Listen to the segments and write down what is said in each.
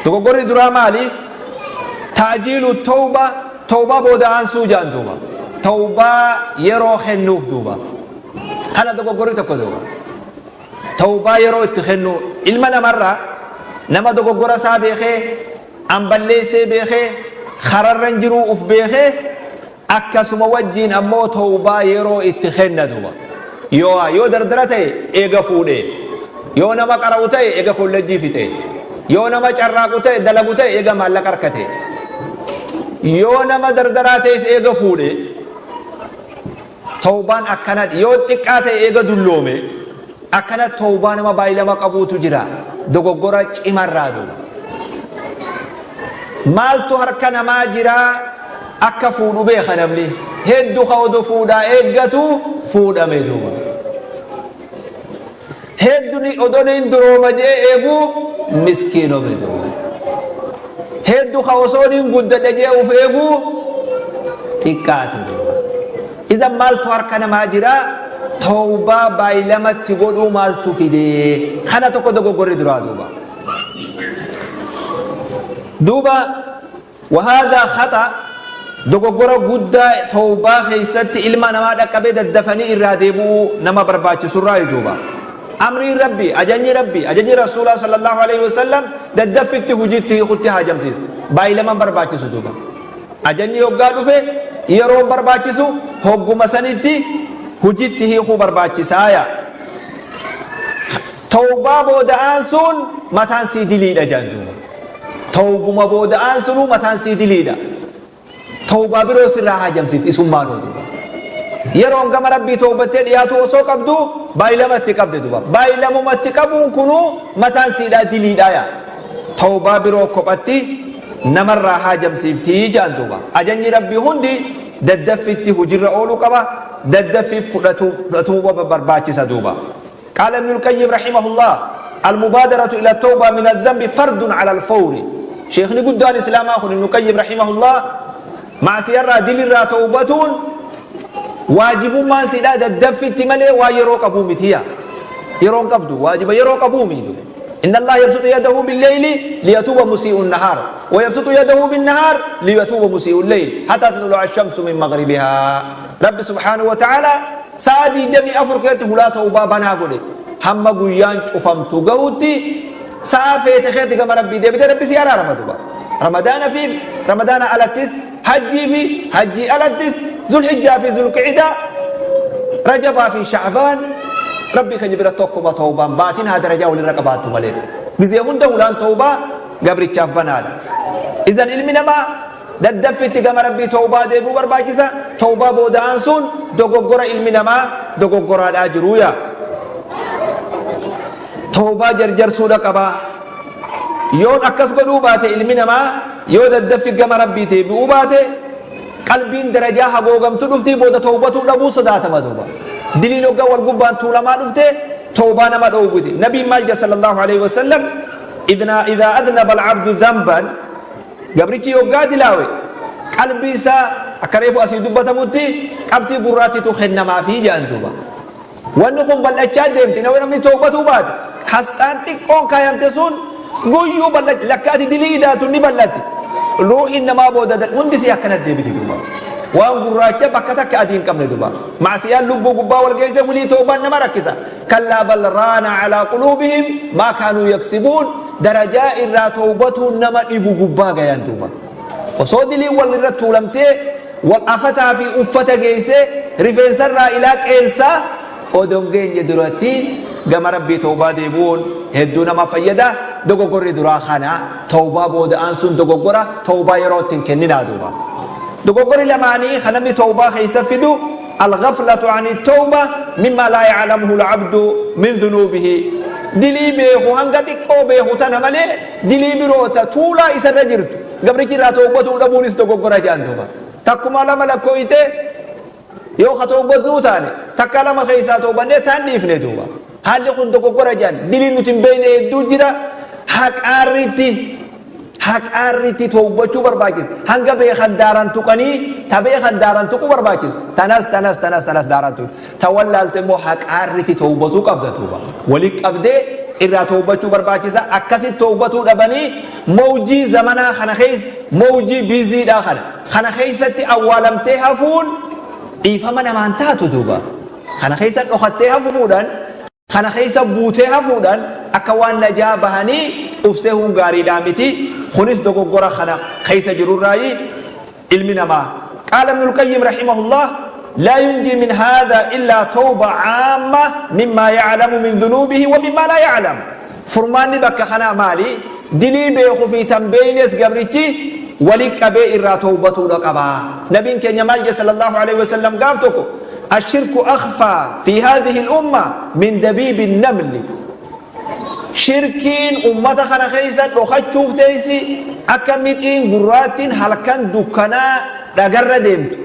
Dogoggorri duraa maali? Ta'jiilu tawba, tawbaa booda aansuu jaan duuba. Tawbaa yeroo kennuuf duuba. Kana dogoggorri tokko duuba. Tawbaa yeroo itti kennu ilma namarraa nama dogoggora isaa beekee an balleessee beekee kararra hin jiruu uf beekee Akkasuma wajjiin ammoo towbaa yeroo itti kenna duuba. Yoo yoo dardara ta'e eega fuudhee. Yoo nama qara'u ta'e eega kollejjii fixee. Yoo nama carraaqu ta'e dalagu ta'e eega maallaqa arkate. Yoo nama dardaraa ta'es eega fuudhee. Towbaan akkana yoo xiqqaa ta'e eega dulloome. Akkana towbaa nama baay'ilama qabuutu jira. Dogoggora cimarraa duuba. Maaltu harka namaa jiraa akka fuudhu beeka namni. Heddu ka odo fuudhaa eeggatu fuudhame duuba. Heddu ni odo niin durooma jee eegu miskiinome duuba. Heddu ka osoo niin guddadhe jee uf eegu xiqqaate duuba. Idan maaltu harka namaa jira tawbaa baay'ilamatti godhuu maaltu fide kana tokko dogoggorri duraa duuba. Duuba wahaadaa khata dogoggora guddaa tawbaa keessatti ilma namaa dhaqqabee daddafanii irraa deebi'uu nama barbaachisurraa duuba. Amriin Rabbi, ajajni Rabbi, ajajni Rasuulaa sallallahu alaihi wasallam daddaffitti hujiitti hiikutti haajamsiisa. Baay'ilaman barbaachisu duuba. Ajajni hoggaa dhufe yeroon barbaachisu hogguma sanitti hujitti hiikuu barbaachisaaya. Tawbaa booda aansuun mataan sii diliidha jedhan duuba. Tawbuma booda aansunuu mataan sii diliidha. Tawbaa biroo sirraa haajamsiifti isummaanuu duuba. Yeroon gama Rabbii tawbattee dhiyaatuu osoo qabdu baay'ilama itti qabde duuba. Baay'ilamuma itti qabuun kunuu mataan siidhaa diliidha yaa. Tawbaa biroo kophatti namarraa haajamsiifti jedhan duuba. Ajajni Rabbii hundi daddaffitti hujirra ooluu qaba. Daddaffi fudhatuu barbaachisa duuba. قال ابن القيم رحمه الله المبادرة إلى التوبة من الذنب فرد على الفور. شيخني قدان الإسلام أخو ابن القيم رحمه الله مع سيارة دل الرا توبتون واجب ما سيدا ددفت ملي ويروك أبو متيا يرون قبضو واجب يروك أبو ميدو. إن الله يبسط يده بالليل ليتوب مسيء النهار ويبسط يده بالنهار ليتوب مسيء الليل حتى تطلع الشمس من مغربها. رب سبحانه وتعالى Sa'a 24 keessatti hulaa tawbaa banaa godhe. Hamma guyyaan cufamtu gahutti sa'a feete keetti gama Rabbii deebitee Rabbi si araarama duba. Ramadaana fi Ramadaana alattis, hajjii fi hajjii alattis, Zulhijjaa fi Zulqi'idaa, Rajabaa fi Sha'baan Rabbii keenya bira tokkuma tawbaan baatiin haa darajaa walirra qabaattu malee. Gizee hunda hulaan tawbaa gabrichaaf banaadha. Idan ilmi namaa Daddaffitti gama Rabbii tawbaa deebi'uu barbaachisa. Tawbaa booda aansuun dogoggora ilmi namaa dogoggoraadhaa jiruu yaa. Tawbaa jarjarsuudha qaba. Yoon akkas godhuu baate ilmi namaa yoo daddaffi gama Rabbii deebi'uu baate qalbiin darajaa hagoogamtu dhuftii booda tawbatuu dhabuu sodaatama duuba. Diliin hoggaa wal gubbaan tuulamaa dhufte tawbaa nama dhoowwiti. Nabiin maal jedha sallallahu alaihi wasallam idhaa adnaba al-abdu dhanban. Gabrichi yoggaa dilaawe qalbii isaa akka reefu asii dubbatamutti qabxii gurraattitu kennamaafii jedhan duuba. Wanni kun bal'achaa deemti. Nama namni toobatuu baate hasxaan xiqqoon kaayamte sun guyyuu bal'achi lakka ati dilii idaatu ni bal'atti. Ruuhiin namaa booda hundi si akkana deebiti duuba. Waan gurraacha bakka takka adii hin qabne duuba. Macsiyaan lubbuu gubbaa wal geesse wilii toobaan nama rakkisa. Kallaa bal raana alaa quluubihim maa kaanuu yaksibuun darajaa irraa towbatuun nama dhibu gubbaa gayan duuba. Osoo diliin wal irra tuulamtee wal afataa fi uffata geessee rifeensarraa ilaa qeensaa odon geenye duratti gama Rabbii towbaa deebi'uun hedduu nama fayyada. Dogoggorri duraa kana towbaa booda aansuun dogoggora towbaa yeroo itti hin kenninaa duuba. Dogoggorri lamaanii kan namni towbaa keessa fidu Al-ghaflatu ani tawba mimma laa ya'lamuhu al-abdu min dhunuubihi. Dilii beeku hanga xiqqoo beeku tana malee dilii biroo ta tuulaa isarra jirtu gabrichi irraa tawbatuu dhabuunis dogoggora jedhan duuba. Takkuma lama lakkooyte yoo ka tawbatnuu taane takka lama keessaa tawbannee taan dhiifne duuba. Haalli kun dogoggora jedhan dilii nuti hin beekne hedduu jira haqaarritti Haqaarritti towbachuu barbaachisa. Hanga beekan daaran tuqanii ta beekan daaran tuquu barbaachisa. Tanas tanas tanas tanas daaran tuqu. Ta wallaalte immoo haqaarritti towbatuu qabda duuba. Wali qabdee irraa towbachuu barbaachisa. Akkasitti towbatuu dhabanii Mawjii zamanaa kana keessa, mawjii biiziidhaa kana kana keessatti awwaalamtee hafuun dhiifama namaan taatu duuba. Kana keessa dhokattee hafuudhaan, kana keessa buutee hafuudhaan akka waan najaa bahanii uf sehuun gaariidhaa miti. Kunis dogoggora kana keessa jirurraayi ilmi namaa. Qaala Ibnul Qayyim rahimahullah: laa yunjii min haadha illaa tawba caamma mimmaa yaclamu min dhunuubihi wa mimmaa laa yaclam. Furmaanni bakka kanaa maali? Dilii beeku fi tan beeynes gabrichi wali qabee irraa tawbatuudha qaba. Nabiin keenya maal jedhe sallallahu alaihi wasallam gaaf tokko? Ashirku akhfaa fi haadhihi al-umma min dabiibi namli. Shirkiin ummata kana keessa dhokachuuf teessi akka mixiin gurraattiin halkan dukkanaa dhagarra deemtu,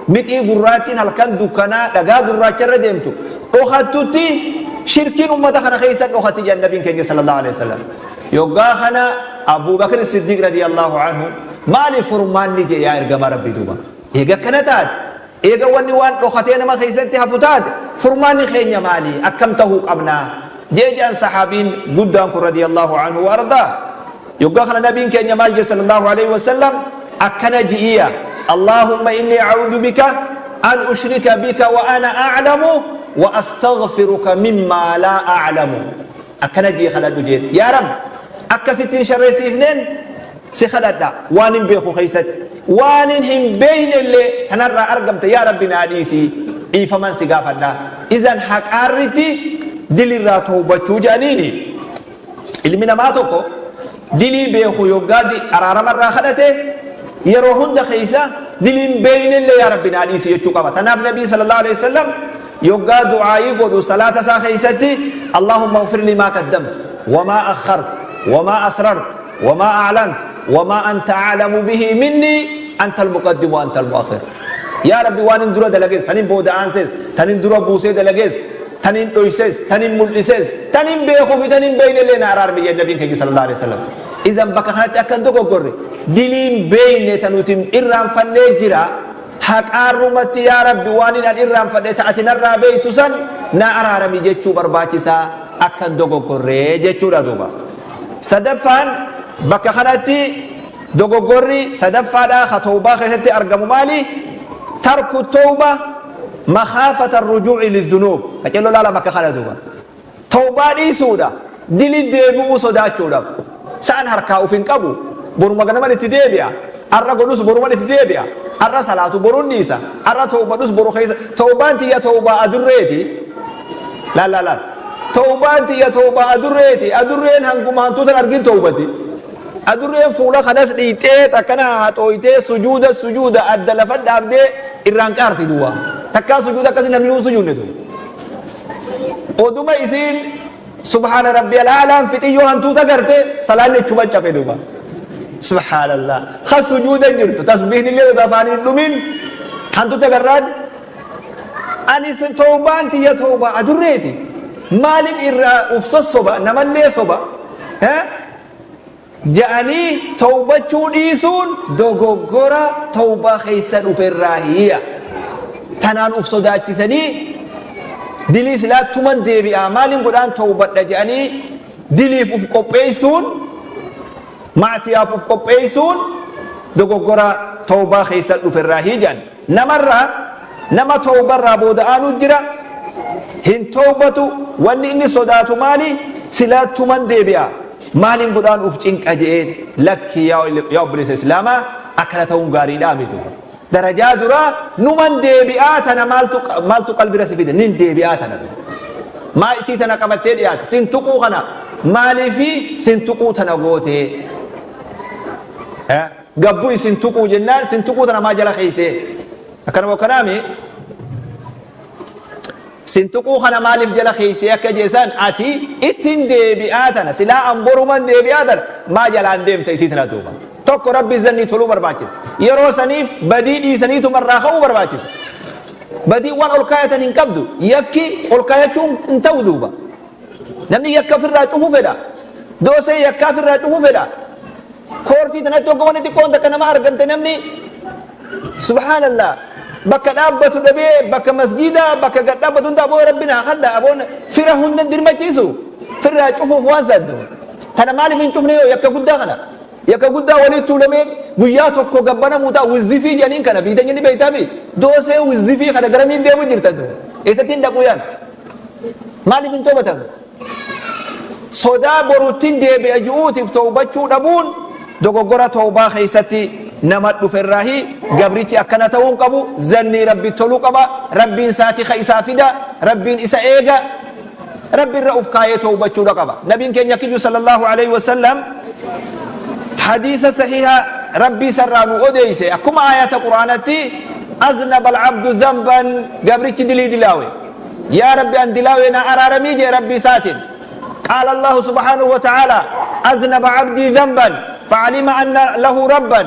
mixii gurraattiin halkan dukkanaa dhagaa gurraacharra deemtu dhokattutti shirkiin ummata kana keessa dhokatti jedhan nabiin keenya sallallahu alaihi wasallam. Yoggaa kana Abu Bakr Siddiq radiyallahu anhu maali furmaanni jee yaa ergamaa Rabbii duuba? Eega akkana taate, eega wanni waan dhokatee nama keessatti hafu taate, furmaanni keenya maali? Akkam tahuu qabna? Jee jedhan sahaabiin guddaan kun radiyallahu anhu wa ardaa. Yoggaa kana nabiin keenya maal jee sallallahu alaihi wasallam? Akkana ji'iya: Allahumma inni a'udhu bika an ushrika bika wa ana a'lamu wa astaghfiruka mimma laa a'lamu. Akkana ji'i kadhadhu jeen. Yaa Rabbi, akkasitti hin sharreessiifneen si kadhadha, waan hin beeku keessatti, waan hin beeyne illee kanarraa argamte yaa Rabbi naa dhiisi, dhiifaman si gaafadha. Izan haqaarritti dilirraa tawbachuu jedhaniini. Ilmi namaa tokko dilii beeku yoggaa araaramarraa kadhate, yeroo hunda keessa diliin beeyne illee yaa Rabbi naa dhiisi jechuu qaba. Tanaaf Nabii sallallahu alaihi wasallam yoggaa du'aayii godhu salaata isaa keessatti: Allahumma ighfir li maa qaddamtu wamaa akhartu wamaa asrartu wamaa a'lantu wamaa anta a'lamu bihi minni, anta almuqaddimu wa anta almu'akhir. Yaa Rabbi, waan hin dura dalagees, tanin booda aansees, tanin dura buusee dalagees, tanin dhoysees, tanin mul'isees, tanin beekuu fi tanin beeyne illee na araarmi jedhe nabiin keenya sallallahu alaihi wasallam. Idan bakka kanatti akka hin dogoggorre, diliin beeyne ta nuti irraanfannee jira, haqaarrumatti yaa Rabbi, waan hin an irraanfadhe ta ati narraa beeytu san na araarami jechuu barbaachisaa, akka hin dogoggorree jechuudha duuba. Sadaffaan bakka kanatti dogoggorri sadaffaadhaa ka tawbaa keessatti argamu maali? Tarku tawba makhaafata rujuu'i lidhunuub. Qaceelloo laala bakka kana duuba. Tawbaa dhiisuudha dili deebi'uu sodaachuudhaaf. Sa'an harkaa uf hin qabu, boruma ganaman itti deebi'a. Arra godhus boruman itti deebi'a. Arra salaatu borun dhiisa. Arra tawbadhus boru keessa. Tawbaan tiyya tawbaa adurreeti. Laal laal laal. Tawbaan tiyya tawbaa adurreeti. Adurreen hanguma hantuutan argin tawbati. Adurreen fuula kanas dhiixxee takkana haxooytee sujuuda sujuuda adda lafa dhaabdee irraan qaarti duwwaa. Takkaa sujuuda akkasii namni nuun sujuudne tu. Oduma isiin subhaana rabbi alaalaan fixiyyoo hantuuta garte salaanni ichuma cabe duuba. Subhaanallah. Ka sujuuda jirtu tasbiihni illee odoo afaanii hin dhumin hantuuta garraan ani tawbaan tiyya tawbaa adurreeti. Maalin irraa uf sossoba, namallee soba ja'anii tawbachuu dhiisuun dogoggora tawbaa keessa dhuferraa hiya. Tanaan uf sodaachisanii dilii silaa tuman deebi'aa maalin godhaan tawbadha je'anii diliif uf qopheessuun, macsiyaaf uf qopheessuun dogoggora tawbaa keessa dhuferraa hijan. Namarraa nama tawbarraa booda aanu jira, hin tawbatu. Wanni inni sodaatu maali? Silaa tuman deebi'a, maalin godhaan uf cinqa je'een. Lakki yaa obboleessa islaamaa, akkana ta'uun gaariidhaa miti. Darajaa duraa numan deebi'aa tana maaltu maaltu qalbira si fide? Nin deebi'aa tana maa isii tana qabattee dhiyaate? Sin tuquu kana maaliifi sin tuquu tana gootee gabbu isin tuquu jennaan sin tuquu tana maa jala keeysee akkanuma akkanaami? Sin tuquu kana maaliif jala keeysee akka jeesan ati ittiin deebi'aa tana silaa an boruman deebi'aa tana maa jalaan deemta isii tana duuba? Tokko Rabbi zannii toluu barbaachisa. Yeroo saniif badii dhiisaniitumarraa ka'uu barbaachisa. Badii waan ol kaayatan hin qabdu, yakki ol kaayachuun hin ta'u duuba. Namni yakka ofirraa cufuu fedha, doosee yakkaa ofirraa cufuu fedha. Koortii tanatti hogga wanni xiqqoon takka nama argamte, namni subhaanallah bakka dhaabbatu dhabee, bakka masjidaa bakka gad dhaabbatu hunda aboo Rabbi naa kadha, aboon fira hunda dirmachiisu firraa cufuuf waan saddu tana maaliif hin cufne yoo yakka guddaa kana? Yakka guddaa walitti tuulamee guyyaa tokko gabbana muutaa wizzifii jedhaniin kana biitanya ni beeytaami. Doosee wizzifii kana garamiin deemu jirtan? Eessatti hin dhaquu yaan? Maaliif hin toobatan? Sodaa boruttiin deebi'a ji'uutiif toobachuu dhabuun dogoggora toobaa keessatti nama dhuferraahi. Gabrichi akkana ta'uu qabu, zannii Rabbi toluu qaba, Rabbiin isaati ka isaa fida, Rabbiin isa eega, Rabbi irra uf kaayee toobachuudha qaba. Nabiin keenya kiyyu sallallahu alaihi wasallam hadiisa sahiha Rabbii isarraa nu odeeyse, akkuma ayata Qur'aanatti: aznaba alcabdu dhanban, gabrichi dilii dilaawe, yaa Rabbi, an dilaawe, na araaramii jee Rabbi isaatiin. قال الله سبحانه وتعالى: أذنب عبدي ذنبا فعلم أن له ربا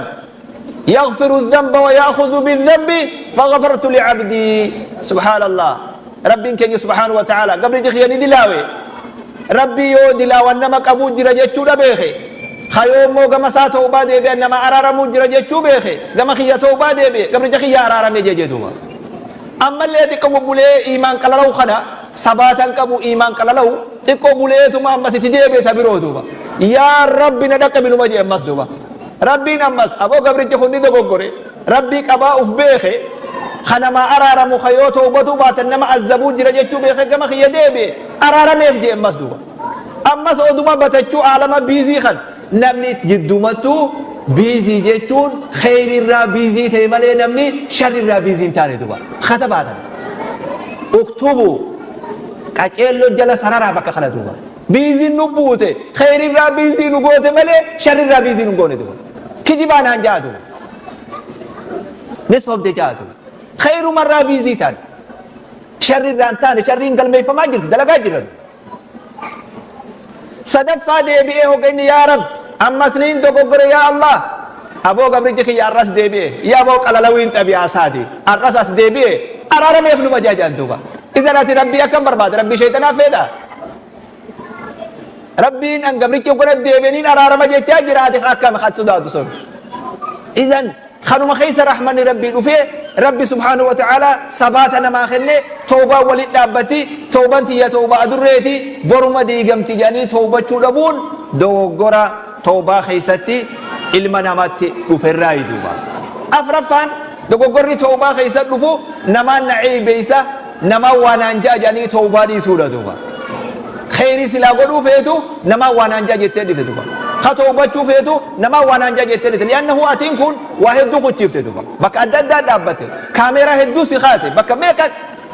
يغفر الذنب ويأخذ بالذنب فغفرت لعبدي. سبحان الله، ربي كن سبحانه وتعالى قبل جخياني دلاوي ربي يو دلاوي نما قبو جرا جچو بيخي خيو مو غما سا توبا دي بي نما ارارمو جرا جچو بيخي غما خيا توبا دي بي قبل جخيا ارارمي جي دوما. اما اللي ديكو بولي ايمان قللو خنا سباتن قبو ايمان قللو xiqqoo buleetuma ammas itti deebi'e ta biroo duuba, yaa Rabbi, na dhaqqabi numa jee. Ammas duuba Rabbiin ammas aboo gabrichi kun ni dogoggore, Rabbii qabaa uf beeke, kanamaa araaramu kayoo toobatuu baatan nama azzabuu jira jechuu beeke, gama kiyya deebi'e, araarameef jee. Ammas duuba ammas oduma batachuu aalama busy kan namni jiddumattuu busy jechuun kheyrirraa busy ta'e malee namni sharrirraa busy hin taane duuba. Katabaatan uktubu qaceelloo jala sararaa bakka kana duuba. Busyn nu buute, kheyrirraa busy nu goote malee sharrirraa busy nu goone duuba. Kijibaa naan jaa duuba, ni sobde jaa duuba. Kheyrumarraa busy taane, sharrirraa hin taane. Sharriin galmeeffamaa jirti, dalagaa jiran. Sadaffaa deebi'ee hoogganni, yaa Rab, ammas niin dogoggore, yaa Allah, aboo gabrichi kiyya arras deebi'e, yaa aboo qalalawiin xabi'aa isaati arras as deebi'e, araarameef numa jaajaan duuba. Idan ati Rabbii akkam barbaade? Rabbii shayxanaaf fedha? Rabbiin an gabrichi hoggana deebi'aniin araarama jechaa jira, ati akkam kat sodaatu sun? Idan kanuma keessa rahmanni Rabbii dhufee, Rabbi subhaanahu wa ta'ala sabaata namaa kenne. Toobaa walit dhaabbatti, tooban tiyya toobaa adurreeti, boruma diigamti jedhanii toobachuu dhabuun dogoggora toobaa keessatti ilma namatti dhuferraa duuba. Afraffaan dogoggorri toobaa keessatti dhufu, namaan na ceebeessa, namaan waa naan ja'a jedhanii toobaa dhiisuudha duuba. Kheyrii silaa godhuu feetu, namaan waa naan ja'a jettee dhifte duuba. Ka toobachuu feetu, namaan waa naan ja'a jettee dhifte. Li'annahu atiin kun waa hedduu kuchiifte duuba. Bakka adda addaa dhaabbate, kaameeraa hedduu si kaase, bakka meeqa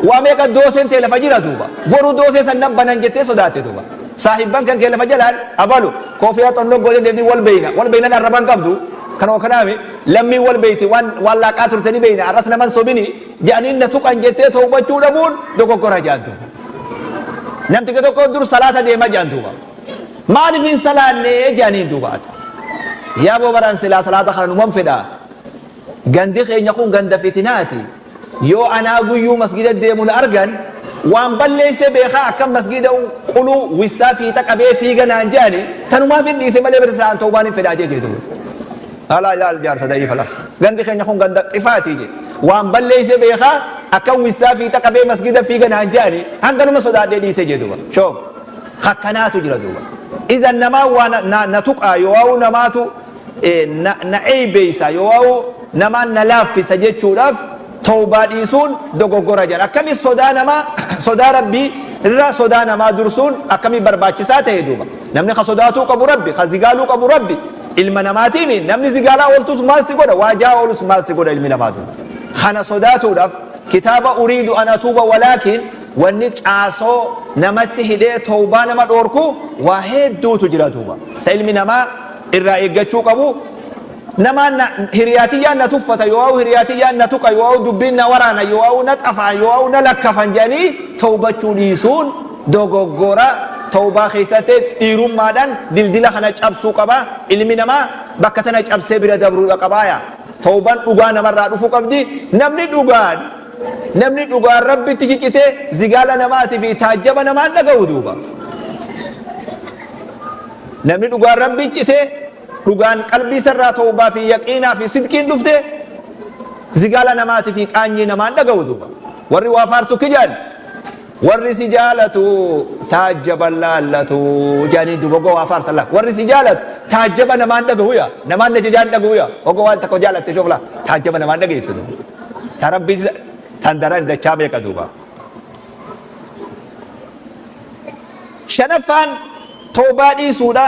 waa meeqa dooseen ta'e lafa jira duuba. Boruu doosee san nan banan jettee sodaatte duuba. Saahibban kan kee lafa jalaan abalu koofiyaa xonnoo gootee deemtii wal beeyna wal beeynan arraban qabdu kanoo kanaami lammiin wal beeyti, waan waan laaqaa turte ni beeyna, arras naman sobini jedhanii na tuqan jettee toobachuu dhabuun dogoggora jedhan duuba. Namticha tokko dur salaata deema jedhan duuba. Maaliif hin salaanne jedhaniin duuba ati. Yaa boo, baraan silaa salaata kana numan fedha. Gandi keenya kun ganda fitinaati. Yoo anaa guyyuu masgida deemu na argan, waan balleessee beekaa, akkam masgida quluu wissaa fiixa qabee fiiga naan jedhani, tanumaaf hin dhiise malee bata sa'aan toobaan hin fedhaa jee duuba. Alaa ilaal jaarsa da'iifa lafa. Gandi keenya kun ganda xifaati jee. Waan balleessee beekaa, akkam wissaa fiixa qabee masgida fiiga naan jedhani, hanganuma sodaadhee dhiise jee duuba. Shoof. Akkanaatu jira duuba. Idan namaa waa na tuqaa yoo namaatu na eeybeeysa yoo namaan na laaffisa jechuudhaaf toobaa dhiisuun dogoggora jedha. Akkami sodaa namaa, sodaa Rabbii irra sodaa namaa dursuun akkamii barbaachisaa ta'e duuba. Namni ka sodaatuu qabu Rabbi, ka zigaaluu qabu Rabbi. Ilma namaatiimi namni zigaalaa ooltus maal si godha, waajaa oolus maal si godha ilmi namaa duuba. Kana sodaatuudhaaf kitaaba uriidu an atuuba walaakin wanni caasoo namatti hidhee toobaa nama dhoorku waa hedduutu jira duuba. Ta ilmi namaa irraa eeggachuu qabu, namaan na hiriyaatiyyaan na tuffata yoo hiriyaatiyyaan na tuqa yoo dubbiin na waraana yoo na xafaan yoo na lakkafan jedhanii toobachuu dhiisuun dogoggora toobaa keessatti. Dhiirummaadhaan dildila kana cabsuu qaba ilmi namaa, bakka tana cabsee bira dabruudha qabaaya. Tooban dhugaa namarraa dhufuu qabdi. Namni dhugaan Rabbitti cicitee zigaala namaatii fi taajjaba namaan dhaga'u duuba. Namni dhugaan Rabbi citee, dhugaan qalbii isarraa toobaa fi yaqiinaa fi sidqiin dhufte, zigaala namaatii fi qaanyii namaan dhaga'u duuba. Warri waa faarsu kijaan, warri si jaalatu taajjaban laallatu jedhanii duuba. Gowaa faarsan lafa warri si jaalatu Taajjaba namaan dhagahuya, namaan najajaan dhagahuya. Ogoo waan tokko jaalatte shofla taajjaba namaan dhageessu duuba. Ta Rabbii tan daran dachaa meeqa duuba. Shanaffaan tawbaa dhiisuudha,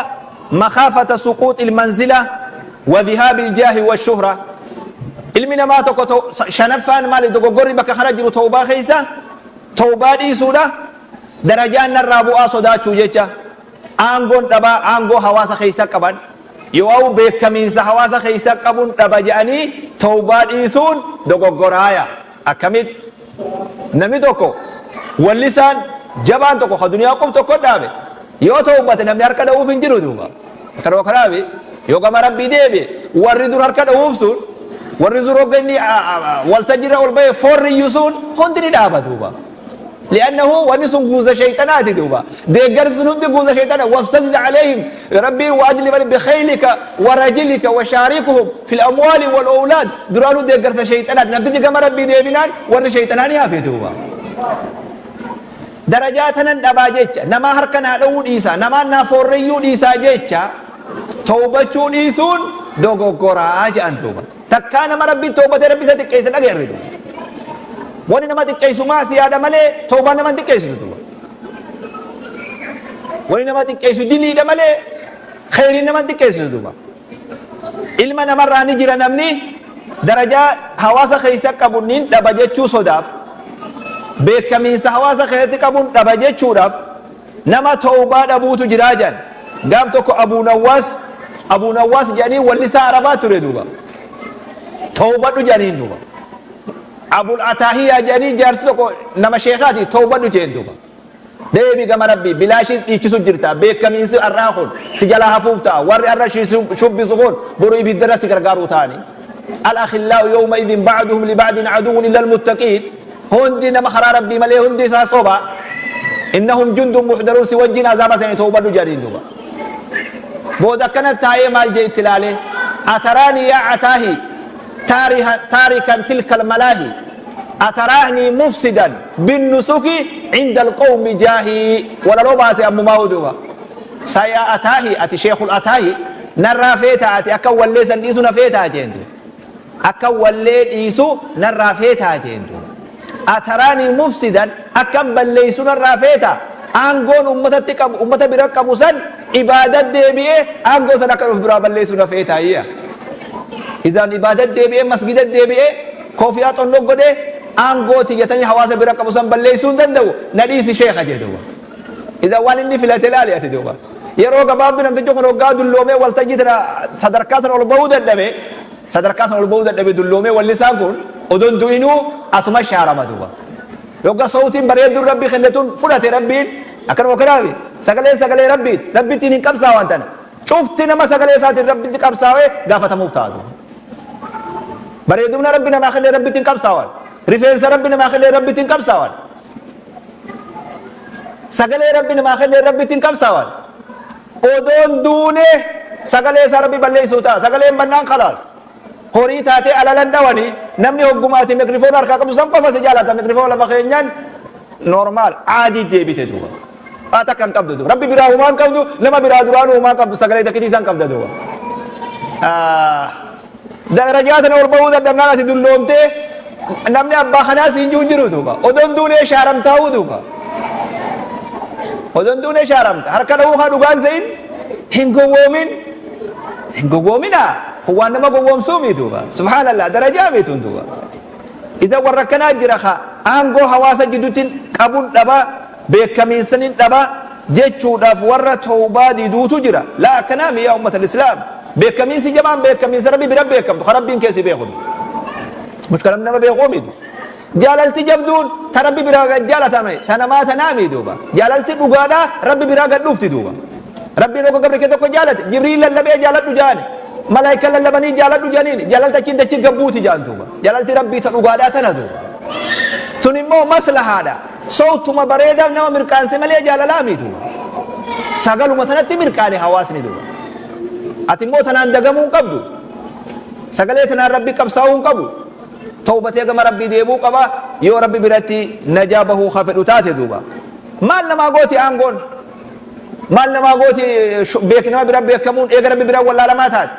makhaafata suquuxil manzila wa dhihaabil jaahi wa shuhra. Ilmi namaa tokko shanaffaan maali dogoggorri bakka kana jiru tawbaa keessa tawbaa dhiisuudha, darajaan narraa bu'aa sodaachuu jecha. Aangoon dhabaa, aangoo hawaasa keessa qaban yoo'au beekamiinsa hawaasa keessa qabun dhaba jedhanii tawbaa dhiisuun dogoggoraaya. Akkamitti? Namni tokko wallisaan jabaan tokko ka duniyaa qub tokko dhaabe yoo tawbate namni harka dha'uuf hin jiru duuba. Kanuma kanaafi yoo gama Rabbii deebi'e warri dur harka dha'uuf sun, warri dur hogga inni waltajjiirra ol ba'e foorriyyu sun hundi ni dhaaba duuba. Li'annahu wanni sun guuza shayxanaati duuba. Deeggarsi sun hundi guuza shayxana. Wafsazid alayhim Rabbiin wa ajlib alayhim bikhaylika wa rajilika wa shaarikuhum fil amwaali wal awlaad. Duraanuu deeggarsa shayxanaati. Namtichi gama Rabbii deebinaan warri shayxanaa ni hafe duuba. Darajaa tanan dhabaa jecha, namaa harka naa dhowuu dhiisaa, namaan naa foorreyyuu dhiisaa jecha tawbachuu dhiisuun dogoggoraa jedhan duuba. Takkaa nama Rabbiin tawbatee Rabbi isa xiqqeesse dhageerre duuba. Wani nama xiqqeessu maasiyaadha malee tawbaan nama hin xiqqeessitu duuba. Wani nama xiqqeessu diliidha malee kheyriin nama hin xiqqeessitu duuba. Ilma namarraa ni jira namni darajaa hawaasa keessa qabu nin dhaba jechuu sodaaf, beekamiinsa hawaasa keessatti qabuun dhaba jechuudhaaf nama tawbaa dhabuutu jiraa jedhan. Gaaf tokko Abuu Nawwaas, Abuu Nawwaas jedhanii wallisaa Arabaa ture duuba. Tawbadhu jedhaniin duuba. Abul Ataahiyaa jedhanii jaarsi tokko nama sheekaati, tawbadhu jeen duuba. Deebi gama Rabbii, bilaashiin dhiichisu jirta, beekamiinsi har'aa kun si jalaa hafuuf ta'a, warri har'a shubbisu kun boru ibiddarra si gargaaruu ta'ani. Al-akhillaa'u yawma idhin ba'duhum li ba'din aduwwun illa al-muttaqiin. Hundi nama karaa Rabbii malee hundi isaa soba. Innahum jundun muhdaruun, si wajjin azaaba sanii tawbadhu jedhaniin duuba. Booda akkana taa'ee maal jee itti ilaalee, ataraani yaa ataahi taarikan tilka almalaahi ataraani mufsidan binnusuki inda alqawmi jaahi. Walaloo baase ammumaa duuba. Sayaa ataahi, ati sheekul ataahi narraa feetaa, ati akka wallee san dhiisu na feetaa jeen duuba. Akka wallee dhiisu narraa feetaa jeen duuba. Ataraanii mufsidan, akkan balleessu narraa feeta, aangoon ummatatti qabu, ummata bira qabu san ibaadat deebi'ee aangoo san akka of duraa balleessu na feetaa iyya. Izaan ibaadat deebi'ee masgidat deebi'ee koofiyaa xonnoo godhee aangoo tiyyatanii hawaasa bira qabu san balleessuu hin danda'u, na dhiisi sheekha jee duuba. Izaan waan inni filate laali ati duuba. Yeroo gabaabduu namtichi kun hoggaa dulloomee waltajjii tana sadarkaa sana ol bahuu dadhabe, sadarkaa sana ol bahuu dadhabe, dulloomee wallisaan kun odoon du'inuu asuma shaarama duuba. Yogga sawtiin bareedduun Rabbi kenne tun fudhate Rabbiin, akkanuma kanaafi sagaleen sagalee Rabbiin Rabbittiin hin qabsaa'an tana. Cufti nama sagalee isaatiin Rabbitti qabsaa'ee gaafatamuuf ta'a duuba. Bareedumna Rabbi namaa kenne Rabbittiin qabsaa'an. Rifeensa Rabbi namaa kenne Rabbittiin qabsaa'an. Sagalee Rabbi namaa kenne Rabbittiin qabsaa'an. Odoon duune sagalee isaa Rabbi balleessuu ta'a. Sagaleen bannaan khalaas. Horii taatee alalan dhawanii namni hoggumaati mikrifoona harkaa qabdu san qofa si jaalata. Mikrifoona lafa keenyaan normaal aadii deebite duuba. Waa takka hin qabdu duuba. Rabbi biraa humaa hin qabdu, nama biraa duraanuu humaa hin qabdu, sagalee takkitii san qabda duuba. Darajaa tana ol bahuu dadhabnaan ati dulloomtee namni abbaa kanaa siin jiru jiru duuba. Odoon duunee shaaramtaa'uu duuba. Odoon duunee shaaramta. Harka dhawuu haa dhugaan se'in hin gowwoomin. Hin gowwoominaa. Kun waan nama gowwoomsuu miti duuba. Subhaanallah, darajaa miti duuba. Isa warra akkanaa jira ka aangoo hawaasa gidduutti qabuun dhaba, beekamiinsanin dhaba jechuudhaaf warra tawbaa diduutu jira. Laa, akkanaa mi yaa ummata islaam. Beekamiinsi jabaan beekamiinsa Rabbi bira beekamtu ka Rabbiin keessi beeku. Mushkila nama beekuu miti. Jaalalti jabduun ta Rabbi biraa gad jaalatame ta namaa tanaa mi duuba. Jaalalti dhugaadhaa Rabbi biraa gad dhufti duuba. Rabbiin hogga gabri kee tokko jaalate Jibriil lallabee jaaladhu jaani. Malaayika lallabanii jaaladhu jaaniin jaalalti achiin dachii gabbuuti jaan duuba. Jaalalti Rabbii ta dhugaadhaa tana duuba. Tun immoo maslahaadha. Sowtuma bareedaaf nama mirqaanse malee jaalalaa mi duuba. Sagaluma tanatti mirqaane hawaasni duuba. Ati immoo tanaan dagamuu hin qabdu. Sagalee tanaan Rabbi qabsaa'uu hin qabu. Tawbatee gama Rabbii deebuu qaba yoo Rabbi biratti najaa bahuu ka fedhu taate duuba. Maal namaa gooti aangoon? Maal namaa gooti beek nama bira beekamuun eega Rabbi bira wallaalamaa taate?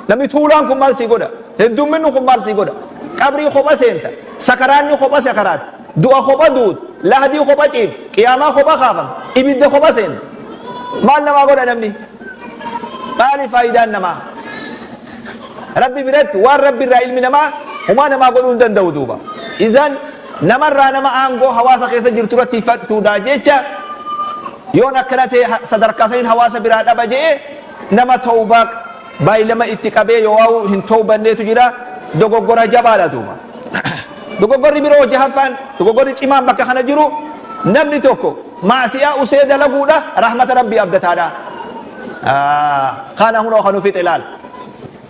Namni tuulaan kun maal sii godha? Heddumminni kun maal sii godha? Qabrii kopha seenta, sakaraanni kopha sakaraat, du'a kopha duut, lahdii kopha ciif, qiyaamaa kopha kaafam, ibidda kopha seenta. Maal namaa godha namni? Maali faayidaan namaa? Rabbi biratti waan Rabbi irraa ilmi namaa humaa namaa godhuu hin danda'u duuba. Izan namarraa nama aangoo hawaasa keessa jirtu irratti tiiffatuudhaa jecha, yoon akkana ta'e sadarkaa saniin hawaasa biraa dhaba je'e nama tawbaa baay'ilama itti qabee yoo waa'u hin tawbanneetu jira. Dogoggora jabaadha duuba. Dogoggorri biroo jahaffaan, dogoggorri cimaan bakka kana jiru, namni tokko maasiyaa usee dalaguudha rahmata Rabbii abdataadha. Kana hunoo kanu fixe laal.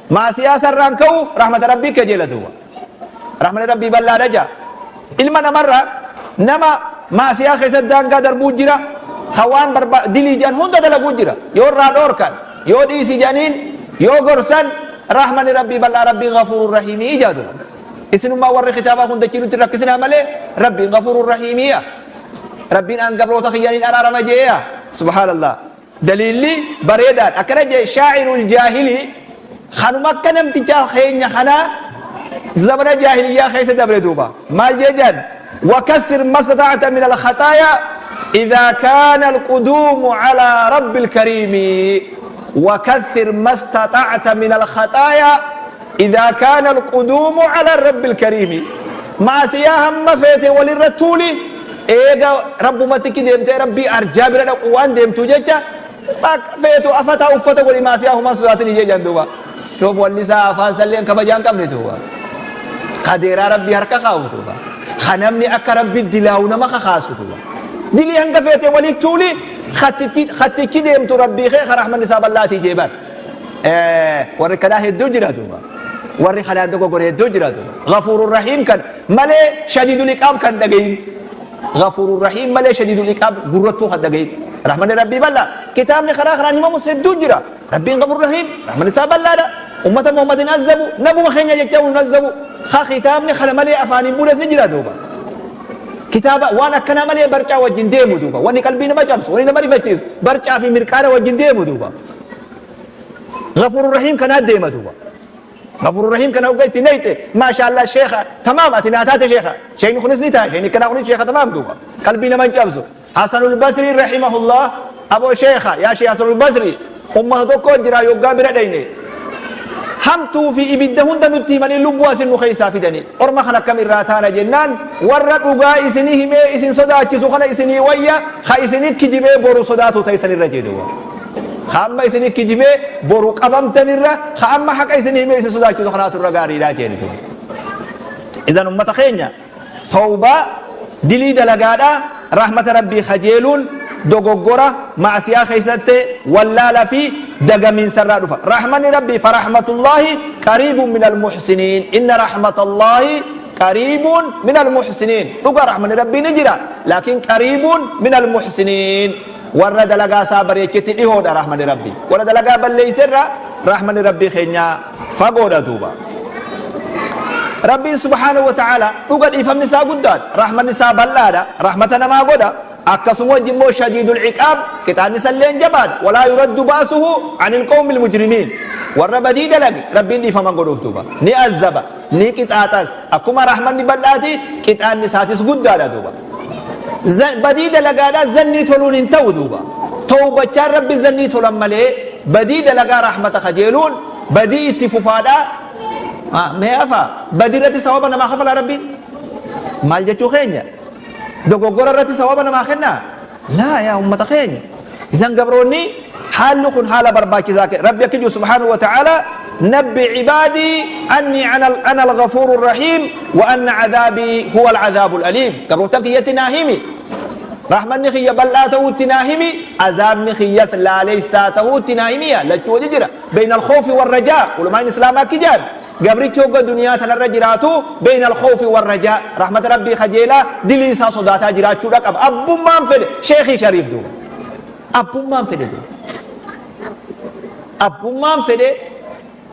Maasiyaa sarraan ka'u rahmata Rabbii kajeela duuba. Rahmanni Rabbii bal'aadha jaa. Ilma namarraa nama maasiyaa keessatti daangaa darbuu jira. Ka waan dilii jedhan hunda dalaguu jira. Yoo irraa dhoorkan, yoo dhiisi jedhaniin, yoo gorsan, rahmanni Rabbii bal'aa, Rabbiin ghafuurur rahiimii jaa duuba. Isinummaa warri kitaabaa kun dachii nutti rakkisinaa malee Rabbiin ghafuurur rahiimiya. Rabbiin aan gabroota kiyyaniin araarama jeeya. Subhaanallah. Daliilli bareedaan akkana jee shaa'irul jaahilii, kanuma akka namticha keenya kanaa zamana jaahiliyyaa keessa dabre duuba. Maal jee jedhan? وكسر ما استطعت من الخطايا إذا كان القدوم على رب الكريم، وكثر ما استطعت من الخطايا إذا كان القدوم على الرب الكريم. Maasiyaa hamma feete walirra tuuli, eega rabbumatti deemtee Rabbii arjaa bira dhaqu waan deemtu jecha, feetu afataa uffata godhi, maasiyaa humaan sodaatin ijee jedhan duuba. Doob wanni isaa afaan salleen kabajaa hin qabne duuba. Kadeeraa Rabbii harka kaa'u duuba. Ka namni akka Rabbi dilaawu nama kakaasu duuba. Dilii hanga feete walii tuuli, kattichi deemtu Rabbii kee ka rahmanni isaa bal'aatii jeeban. Warri kanaa hedduu jira duuba. Warri kanaan dogoggore hedduu jira duuba. Ghafuurur Rahiim kan malee shadiidul iqaab kan dhagayin. Ghafuurur Rahiim malee shadiidul iqaab gurrattuu kan dhagayin. Rahmanni Rabbii bal'aa. Kitaabni karaa karaan himamus hedduu jira. Rabbiin Ghafuurur Rahiim, rahmanni isaa bal'aadha. Ummata Muhammad hin azzabu, nabuma keenya jecha hin azzabu. Ka kitaabni kana malee afaaniin buunes ni jira duuba. Kitaaba waan akkanaa malee barcaa wajjin deemu duuba. Wanni qalbii nama cabsu, wanni nama rifachiisu, barcaa fi mirqaana wajjin deemu duuba. Ghafuurur Rahiim kanaa deema duuba. Ghafuurur Rahiim kana hogga itti nayxe, maashaallah, sheekha tamaam ati naa taate sheekha. Sheekni kunis ni ta'a, sheekni kanaa kunis sheekha tamaam duuba. Qalbii nama hin cabsu. Hasanul Basri rahimahullah, aboo sheekha, yaa sheekh Hasanul Basri, ummata tokko jira yoggaa bira dhayne. Hamtuu fi ibidda hunda nutti himanii lubbuu asin nu keessaa fidanii. Orma kan akkam irraa taana jennaan, warra dhugaa isinii himee isin sodaachisu kana isinii wayya ka isinii kijibee boru sodaatu ta'isan irra jedhu. Ka amma isinii kijibee boru qabamtanirra ka amma haqa isinii himee isin sodaachisu kanaatu irra gaariidha jedhu. Idan ummata keenya, tawbaa dilii dalagaadha rahmata Rabbii kajeeluun dogoggora maasiyaa keessatti wallaala fi dagamiinsarraa dhufa. Rahmanni Rabbii farahmatullaahi qariibun minal muhsiniin. Inna rahmatallahi qariibun minal muhsiniin. Dhuga rahmanni Rabbii ni jira. Laakiin qariibun minal muhsiniin. Warra dalagaa isaa bareechetti dhihoodha rahmanni Rabbii. Warra dalagaa balleesserra rahmanni Rabbii keenya fagoodha duuba. Rabbiin subhaanahu wa ta'ala dhuga dhiifamni isaa guddaadha. Rahmanni isaa bal'aadha. Rahmata namaa godha. Akkasuma wajji immoo shadiidul iqaab, qixaanni isallee jabaadha. Walaa yuraddu ba'suhu anil qawmil mujrimiin. Warra badii dalage Rabbiin dhiifama godhuuf duuba. Ni azzaba, ni qixaaxas. Akkuma rahmanni bal'aati, qixaanni isaatis guddaadha duuba. Badii dalagaadhaa zannii toluun hin ta'u duuba. Tawbachaan Rabbi zannii tolan malee badii dalagaa rahmata kajeeluun badii itti fufaadhaa. Mee afa badii irratti sawaba namaa kafalaa Rabbiin? Maal jechuu keenya? Dogoggora irratti sawaba namaa kennaa? Laa, yaa ummata keenya. Isan gabroonni haalli kun haala barbaachisaa ka'e. Rabbi akka jiru subhaanahu wa ta'ala: nabbi cibaadii anni ana al-ghafuuru rahiim wa anna cadaabii huwa al-cadaabu al-aliim. Gabrootan kiyyatti naa himi. Rahmanni kiyya bal'aa ta'uutti naa himi. Azaabni kiyyas laalessaa ta'uutti naa himiya. Lachuu wajji jira. Bayna al-khawfi war-rajaa. Ulamaan Islaamaa akki jedhan. Gabrichi hogga duniyaa tanarra jiraatu bayna al-khawfi war-rajaa, rahmata Rabbii kajeelaa, dilii isaa sodaataa jiraachuudha qaba. Abbummaan fedhe sheekii shariif duuba. Abbummaan fedhe duuba. Abbummaan fedhe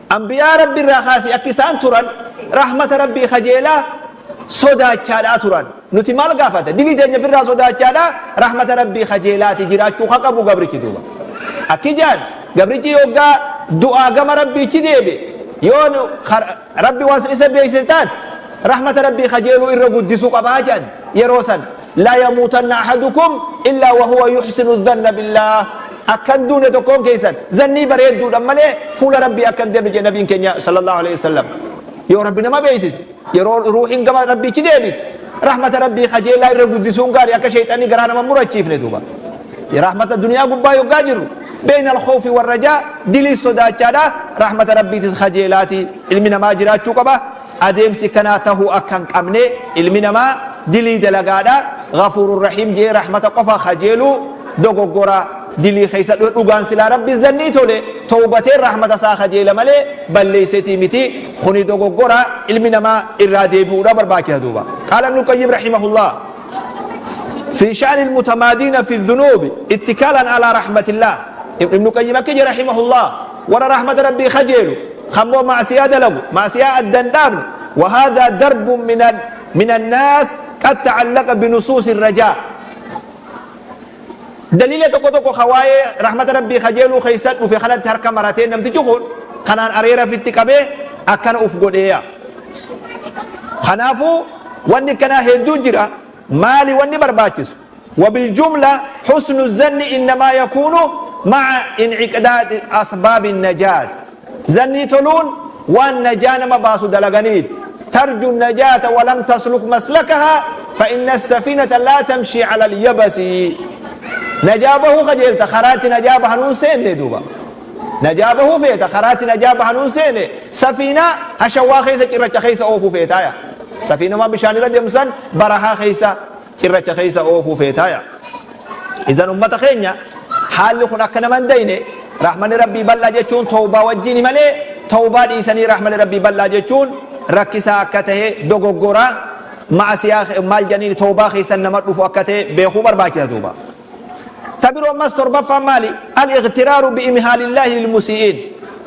ambiyaa Rabbi irraa kaasee akka isaan turan rahmata Rabbii kajeelaa sodaachaadhaa turan. Nuti maal gaafata? Dilii teenya firraa sodaachaadha, rahmata Rabbii kajeelaati jiraachuu ka qabu gabrichi duuba. Akki jaan gabrichi yoggaa du'aa gama Rabbiichi deebi, yoo Rabbi waan san isa beeksise taate, rahmata Rabbii kajeeluu irra guddisuu qabaa jaan. Yeroo san laa yamuutanna ahadukum illaa wahuwa yuhsinu dhanna billaah, akkan duune tokkoon keessan zannii bareedduudhaan malee fuula Rabbii akkan deemne jedhe nabiin keenya sallallahu alaihi wasallam. Yoo Rabbi nama beeksise, yeroo ruuhiin gama Rabbiichi deebite, rahmata Rabbii kajeelaa irra guddisuun gaarii, akka sheexanni garaa nama murachiifne duuba. Rahmata duniyaa gubbaa yoggaa jirru beeyna alkhawfi warrajaa, dilii sodaachaadha, rahmata Rabbiitis kajeelaati ilmi namaa jiraachuu qaba. Adeemsi kanaa tahuu akka hin qabne, ilmi namaa dilii dalagaadha, ghafuurur rahiim jee rahmata qofa kajeeluu dogoggora. Dilii keessa dhugaan silaa Rabbi zannii tole towbateen rahmata isaa kajeela malee balleeysetii miti. Kuni dogoggora, ilmi namaa irraa deebi'uudha barbaachisa duuba. Qaala Ibnu Qayyim rahimahullah في شأن المتمادين في الذنوب اتكالا على رحمة الله. ابن قيم أكجي رحمه الله ورا رحمة ربي خجيلو خمو معصية دلقو معصية الدندان، وهذا درب من الناس قد تعلق بنصوص الرجاء. دليل tokko tokko خواي رحمة ربي خجيلو خيسات وفي خلال ترك مرتين نمت جخون خنان أريرا في التقبه أكن أف قديا. خنافو واني كنا هدو جرا مالي واني برباكس. وبالجملة حسن الظن إنما يكون مع انعقاد أسباب النجاة. زني تلون والنجاة ما باسو دلغنيت. ترجو النجاة ولم تسلك مسلكها فإن السفينة لا تمشي على اليبس. نجابه خجلت خرات نجابه هنون سين دوبا، نجابه فيتا خرات نجابه هنون سين. سفينة هشوا خيسة كرة خيسة أوفو فيتايا. سفينة ما بشان رد يمسن برها خيسة كرة خيسة أوفو فيتايا. إذا أمة خينيا حال خنا كنا من دينه رحمن ربي بلا جتون توبة وجيني ملي توبة إنساني رحمن ربي بلا جتون ركسا كته دوغورا مع سياق مال جنين توبة خيسا نمر فوقته بخبر باكي توبة. تبرو مستر بفا مالي الاغترار بإمهال الله للمسيئين.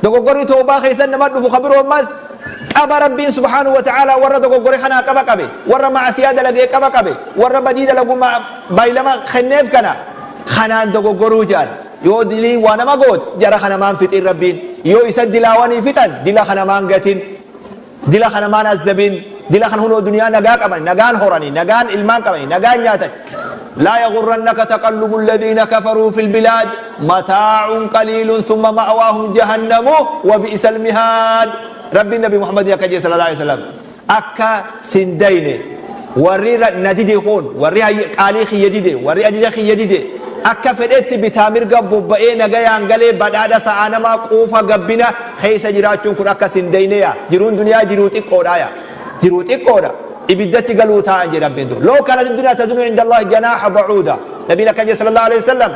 دوغوري توبة خيسا نمر فخبرو مس أبا ربي سبحانه وتعالى ورا دوغوري خنا كبا كبي ورا مع سيادة لقي كبا كبي ورا بديدة لقو ما بايلما خنيف كنا خنان دوغورو جان يو دلي وانا ما قوت جرى خنا مان فتن ربين يو يسد دلاواني فتن دلا خنا مان قتن دلا خنا مان الزبين دلا خنا هنو دنيا نقاك أمني نقان هوراني نقان إلمان كمني نقان نياتي. لا يغرنك تقلب الذين كفروا في البلاد متاع قليل ثم مأواهم جهنم وبئس المهاد. ربي النبي محمد يا كجي صلى الله عليه وسلم أكا سندين وري نديدي خون وري قالي خيديدي وري أجي خيديدي akka fedhetti bitaa mirga bobba'ee nagayaan galee badhaadha sa'aa namaa quufa gabbina keessa jiraachuun kun akka sindeyneya. Jiruun duniyaa jiruu xiqqoodha, jiruu xiqqoodha, ibiddatti galuu taa'an jedhe Rabbiin dur. Loo kanat duniyaa tazunu inda Allahi janaaha bacuuda. Nabiin akka jedhe sallallahu alaihi wasallam,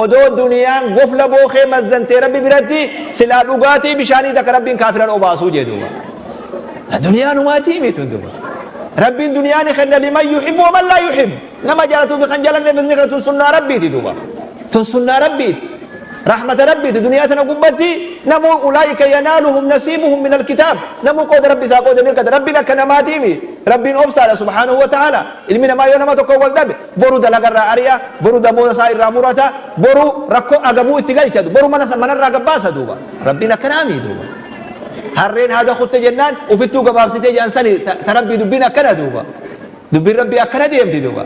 odoo duniyaan gofla bookee mazzantee Rabbi biratti silaa dhugaatii bishaanii takka Rabbiin kaafiran obaasuu jedhe duuba. Duniyaan humaatii miti duuba. Rabbiin duniyaa ni kenna liman yuhibbu wa man laa yuhibbu. Nama jaalatu fi kan jaalanne bizni kana tun sunnaa Rabbiiti duuba. Tun sunnaa Rabbiiti. Rahmata Rabbiiti. Duniyaa tana gubbatti namuu ulaa'ika yanaaluhum nasiibuhum min alkitaab. Namuu qooda Rabbi isaa qooda ni argata. Rabbiin akka namaatiimi. Rabbiin obsaadha subhaanahu wa ta'ala. Ilmi namaa yoo nama tokko wal dhabe boru dalagarraa ari'a, boru damooza isaa irraa murata, boru rakkoo agabuu itti galcha, boru manarraa gabbaasa duuba. Rabbiin akkanaami duuba. Harreen haada kutte jennaan ufittuu gabaabsitee jedhan sani ta Rabbii dubbiin akkana duuba. Dubbiin Rabbii akkana deemti duuba.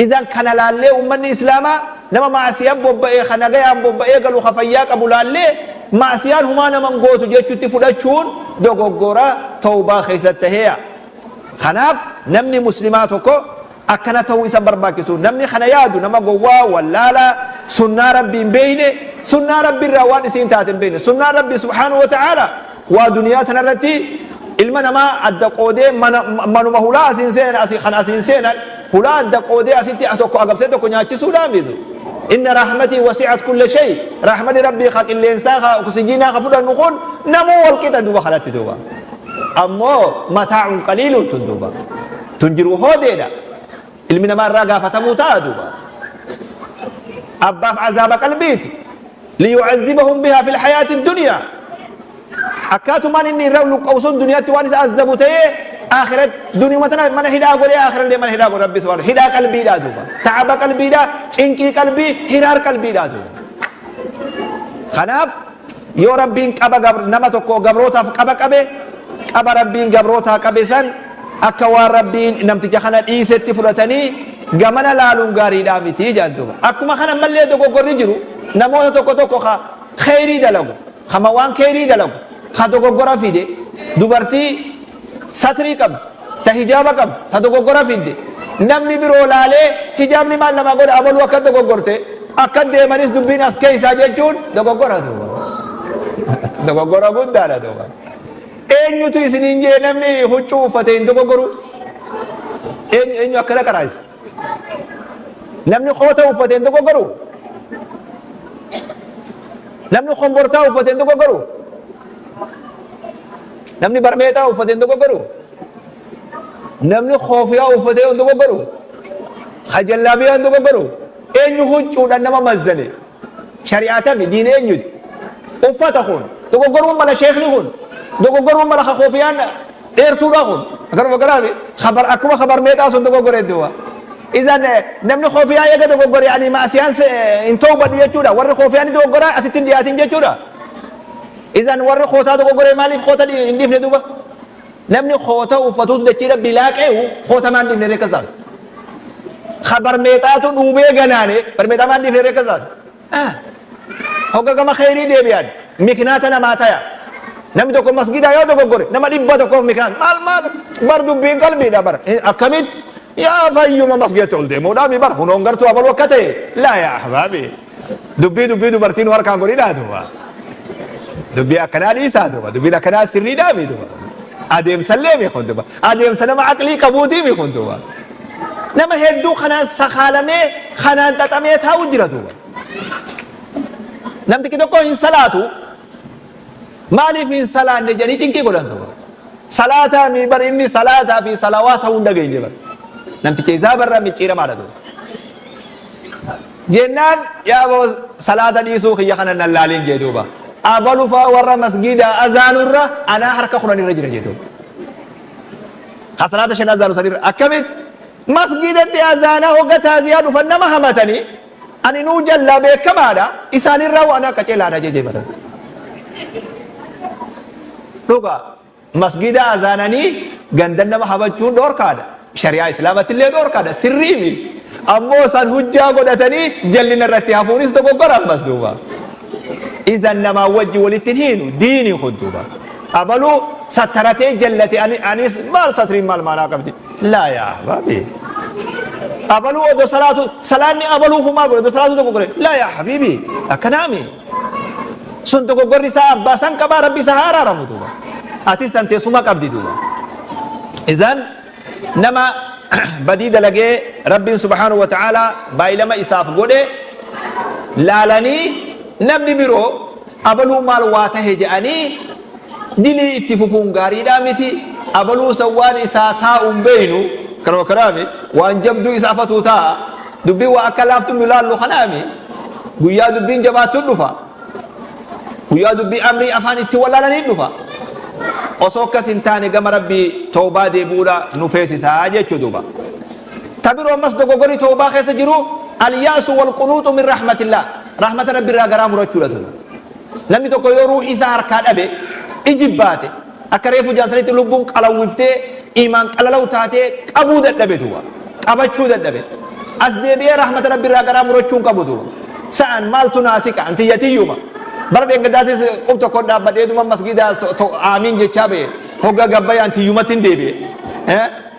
Idan kana laallee ummanni Islaamaa nama maasiyaan bobba'ee ka nagayaan bobba'ee galu ka fayyaa qabu laallee maasiyaan humaa naman gootu jechutti fudhachuun dogoggora tawbaa keessatti taheeya. Kanaaf namni muslimaa tokko akkana ta'uu isa barbaachisu. Namni kana yaadu nama gowwaa wallaalaa sunnaa Rabbii hin beekne, sunnaa Rabbii irraa waan isiin taate hin beekne. Sunnaa Rabbii subhaanahu wa ta'aala waa duniyaa tanarratti ilma namaa adda qoodee manuma hulaa asiin seenan asii kan asiin seenan hulaa adda qoodee asitti tokko agabsee tokko nyaachisuudhaan bitu. Inna rahmatii wasi'at kulla shay. Rahmati Rabbii ka qilleensaa ka oksijiinaa ka fudhannu kun namuu wal qixa duuba kanatti duuba. Ammoo mataa'uun qaliiluun tun duuba. Tun jiru hoodeedha. Ilmi namaa irraa gaafatamuu ta'a duuba. Abbaaf azaaba qalbiiti. Liyu'azzibahum bihaa fil hayaati dunyaa. Akkaatumaan inni irra luqqa'u sun duniyaatti waan isa azabu ta'ee Akhirat duniyuma tana mana hidhaa godhee, akhirallee mana hidhaa godhe. Rabbi subhaanahu hidhaa qalbiidhaa duuba, ta'aba qalbiidhaa, cinqii qalbii, hiraar qalbiidhaa duuba. Kanaaf yoo Rabbiin qaba nama tokko gabrootaaf qaba qabe, qaba Rabbiin gabrootaa qabe san akka waan Rabbiin namticha kana dhiisetti fudhatanii gamana laaluun gaariidhaa miti jedhan duuba. Akkuma kana mallee dogoggorri jiru, namoota tokko tokko ka kheyrii dalagu, kama waan kheyrii dalagu ka dogoggora fide, dubartii satrii qabdu ta hijaaba qabdu ta dogoggora fidde, namni biroo laalee hijaabni maal nama godha, abaluu akka dogoggorte akka deemanis dubbiin as keeysaa jechuun dogoggora duuba, dogoggora guddaadha duuba. Eenyutu isiniin jee namni huccuu uffate hin dogoggoru? Eenyu eenyu akkana qaraayisa? Namni koota uffate hin dogoggoru? Namni kombortaa uffate hin dogoggoru? Namni barmeexaa uffate hin dogoggoru? Namni koofiyaa uffate hin dogoggoru? Hajallaabiyaa hin dogoggoru? Eenyu huccuudhaan nama mazzane? Shari'aatami diin eenyuti? Uffata kun dogoggoruun mala, sheekni kun dogoggoruun mala, ka koofiyaan dheertuudha kun akkanuma garaami kabar akkuma kabar meexaa sun dogoggore duuba. Izan namni koofiyaa eega dogoggore ani maasiyaan hin tawbadhu jechuudha. Warri koofiyaan ni dogoggora, asitti hin dhiyaatin jechuudha. Izan warri kootaa dogoggore maaliif koota hin dhiifne duuba? Namni koota uffatuutu dachii Rabbii laaqeehu koota maan dhiifne reekka isaati? Kabar meexaatu dhuubee ganaane barmeexaa maan dhiifne reekka isaati? Hogga gama kheyrii deebi'an miknaata namaa taya. Namni tokko masgidaa yoo dogoggore nama 100f miknaata. Maal maal bar, dubbiin qalbiidha bar. Akkamitti yaa fayyuma masgidatti ol deemuudhaami bar, hunoon gartuu abaluu akka ta'e. Laa yaa ahbaabi, dubbii dubbii dubartiin harkaan godhidhaa duuba. Dubbii akkanaa dhiisaa duuba. Dubbiin akkanaa sirriidhaami duuba. Adeemsallee mi kun duuba. Adeemsa nama aqlii qabuutii mi kun duuba. Nama hedduu kanaan sakaalamee, kanaan xaxamee taa'u jira duuba. Namtichi tokko hin salaatu, maaliif hin salaanne jedhanii cinqii godhan duuba. Salaataa mi bar, inni salaataa fi salawaa ta'uu hin dhageenye bar. Namticha isaa barra micciiramaadha duuba. Jennaan yaa boo, salaata dhiisuu kiyya kana nan laalin jee duuba. Abalu faa warra masgiida azaanurra anaa harka 10 irra jira jee duuba. Ha salaata shan azaanu sanirra akkamitti masgiidatti azaanaa hogga taaziyaa dhufan nama hamatanii, ani nuu jallaa beekamaadha, isaanirraa waan akka ceelaadha jee bara. Dhugaa masgida azaananii gandan nama habachuun dhoorkaadha. Shari'aa Islaamatti illee dhoorkaadha. Sirriimi. Ammoo san hujjaa godhatanii jallina irratti hafuunis dogoggora ammas duuba. Izan namaa wajji walitti hin hiinu diini kun duuba. Abaluu sattaratee jallate, anis maal satriin maal maanaa qabdi? Laa yaa ahbaabi. Abaluu odoo salaatu, salaanni abaluu kun maal godhe, odoo salaatu dogoggore? Laa yaa habiibi, akkanaami. Sun dogoggorri isaa abbaa san qabaa, Rabbi isa haa araaramu duuba. Atis tan teessuma qabdi duuba. Izan nama badii dalagee Rabbiin subhaanahu wa ta'ala baay'ilama isaaf godhe laalanii namni biroo abaluu maal waa tahe jedhanii dilii itti fufuun gaariidhaa miti. Abaluu san waan isaa taa'uun beeynu kanuma kanaami, waan jabduu isa afatuu taa'a. Dubbiin waa akka laaftu nu laallu kanaami, guyyaa dubbiin jabaattu dhufa, guyyaa dubbii amrii afaan itti wallaalanii dhufa. Osoo akkas hin taane gama Rabbii tawbaa deebi'uudha nu feesisaa jechuu duuba. Ta biroo ammas dogoggorri tawbaa keessa jiru alyaasu walqunuuxu min rahmatillah, rahmata Rabbi irraa garaa murachuudha duuba. Namni tokko yoo ruuhii isaa harkaa dhabe, ijibbaate, akka reefu jaansanitti lubbuun qalawwiftee imaan qalalaw taatee qabuu dadhabe duuba, qabachuu dadhabe, as deebi'ee rahmata Rabbi irraa garaa murachuu hin qabu duuba. Sa'an maaltu naasiqa, antiyya tiyyuma bara dheengaddaatis qub tokko dhaabbadheetuma masgiida aamiin jechaa ba'e, hogga gabbaya antiyyumatti hin deebi'e,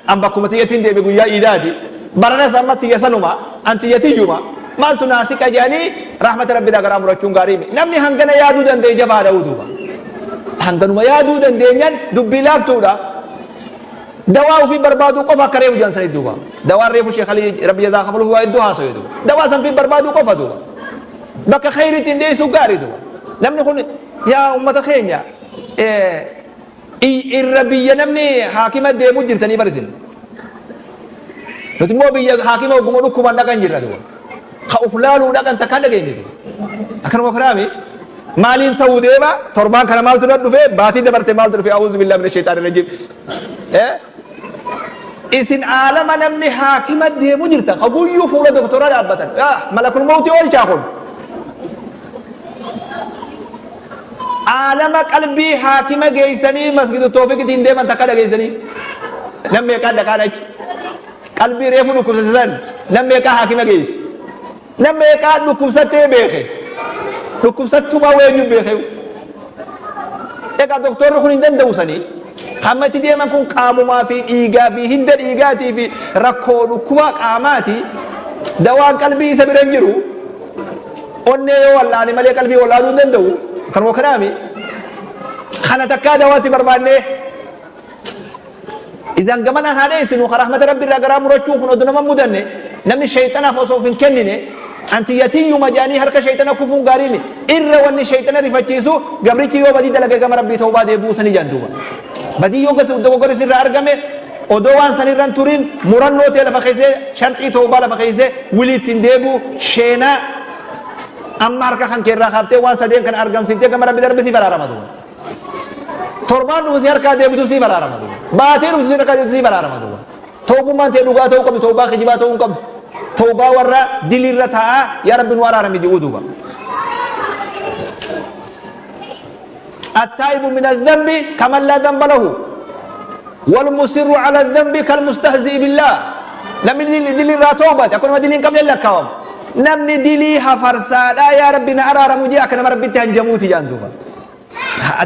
an bakkuma tiyyatti hin deebi'e, guyyaa iidaati baranas amma tiyya sanuma, antiyya tiyyuma, maaltu naasiqa jedhanii rahmata Rabbi irraa garaa murachuun gaarii miti. Namni hangana yaaduu danda'e jabaadha duuba. Hanganuma yaaduu dandeenyan dubbii laaftuudha. Dawaa ofii barbaaduu qofa akka reefu jedhan duuba. Dawaan reefu Sheekh Ali Rabbi jazaa kafaluuf waa hedduu haasa'e duuba. Dawaa san fi barbaaduu qofa duuba. Bakka khayriitti hin dhiyeessuu gaarii duuba. Namni kun yaa ummata keenya, irra biyya namni haakima deemu jirtanii barisin. Nuti immoo biyya haakima oguma dhukkuban dhaqan jirra duuba. Ka uf laaluu dhaqan takkaan dhageenye duuba. Akkanuma kanaami maaliin ta'uu deema, torbaan kana maaltu na dhufe, baatii dabarte maaltu dhufe, a'uuzu billahi mina shaytaani rajiim. Isin aalama namni haakima deemu jirtan ka guyyuu fuula doktora dhaabbatan malakul mawtii oolchaa kun aalama qalbii haakima geeysanii masgidu toofiqitiin deeman takka dhageeysanii nam meeqaa dhaqaan achi qalbii reefu dhukkubsatisan nam meeqaa haakima geeyse nam meeqaa dhukkubsattee beeke dhukkubsattumaa weenyu beeke. Egaa doktorri kun hin danda'u sanii hamma itti deeman kun qaamumaa fi dhiigaa fi hidda dhiigaatii fi rakkoo dhukkuba qaamaati. Dawaan qalbii isa bira hin jiru. Onnee yoo wallaane malee qalbii wallaanuu hin danda'u. Kanuma kanaami kana takkaa dawaatti barbaannee isan gamanaan haa dheessinu. Rahmata rabbi irraa garaa murachuun kun oduu nama mudanne namni shayxanaaf osoo of hin kennine anti yatiyyuma jedhanii harka shayxana kufuun gaariimi irra. Wanni shayxana rifachiisu gabrichi yoo badii dalage gama rabbii tawbaa deebi'uu sanii jaan duuba. Badii yoo gasi dogoggorri sirraa argame odoo waan sanirran turin murannoo ta'e lafa keessee sharxii tawbaa lafa keessee wilii ittiin deebi'u sheenaa amma harka kan keerraa kaaftee waan sadeen kan argamsiiftee gama rabbi darbe siif araarama duuba. Torbaan dhufu si harkaa deebitu siif araarama duuba. Baatee dhuftu si harkaa deebitu siif araarama duuba. Tawbummaan ta'e dhugaa ta'uu qabdu, tawbaa kijibaa ta'uu hin qabdu. Tawbaa warra dilirra taa'aa yaa rabbi nu araarami jedhuu duuba. التائب من الذنب كمن لا ذنب له والمصر على الذنب كالمستهزئ بالله. Namni dilii irraa tawbate akkuma diliin qabne lakkaawam. Namni dilii hafarsaadhaa yaa rabbi na araaramu jee akka nama rabbitti hanjamuuti jaan duuba.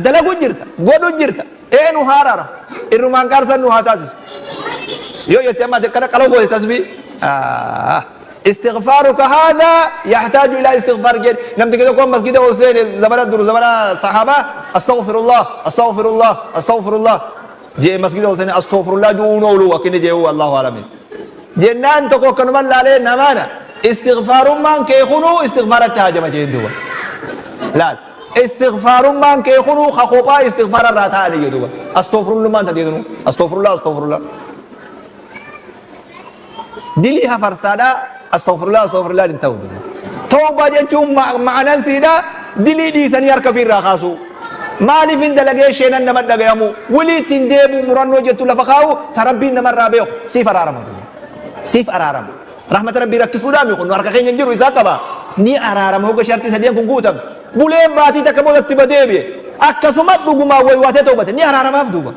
Dalagu jirta, godhu jirta, ee nu haa araara irrumaan qaarsan nu haa taasisu yoo jette amma akkana qaloo goote tasbii. استغفارك هذا يحتاج الى استغفار جد. نمت كده كون مسجد حسين زمان در زمان صحابه استغفر الله استغفر الله استغفر الله جي مسجد حسين استغفر الله دون اولو وكن جي هو الله اعلم جنان تكو كنما لا نمانا استغفار من كيخونو استغفار التهاجم جي لا استغفار من كيخونو خخوبا استغفار الراتا عليه دوبا استغفر الله ما تدينو استغفر الله استغفر الله دلي هفرسادا استغفر الله استغفر الله انتو توبة جتون معنى سيدا دلي دي سنيار كفير راخاسو مالي فين دلقي شينا نمد دقيامو ولي تنديبو مرانو جتو لفقاو تربي نمر رابيو سيف أرارم سيف أرارم رحمة ربي ركسو دامي خنو أركا خين ينجرو إذا قبا ني أرارم هو شرطي سديان كن قوتم بولين باتي تكمو تبديبي akkasumas dhugumaa waywaatee toobate ni araaramaaf duuba.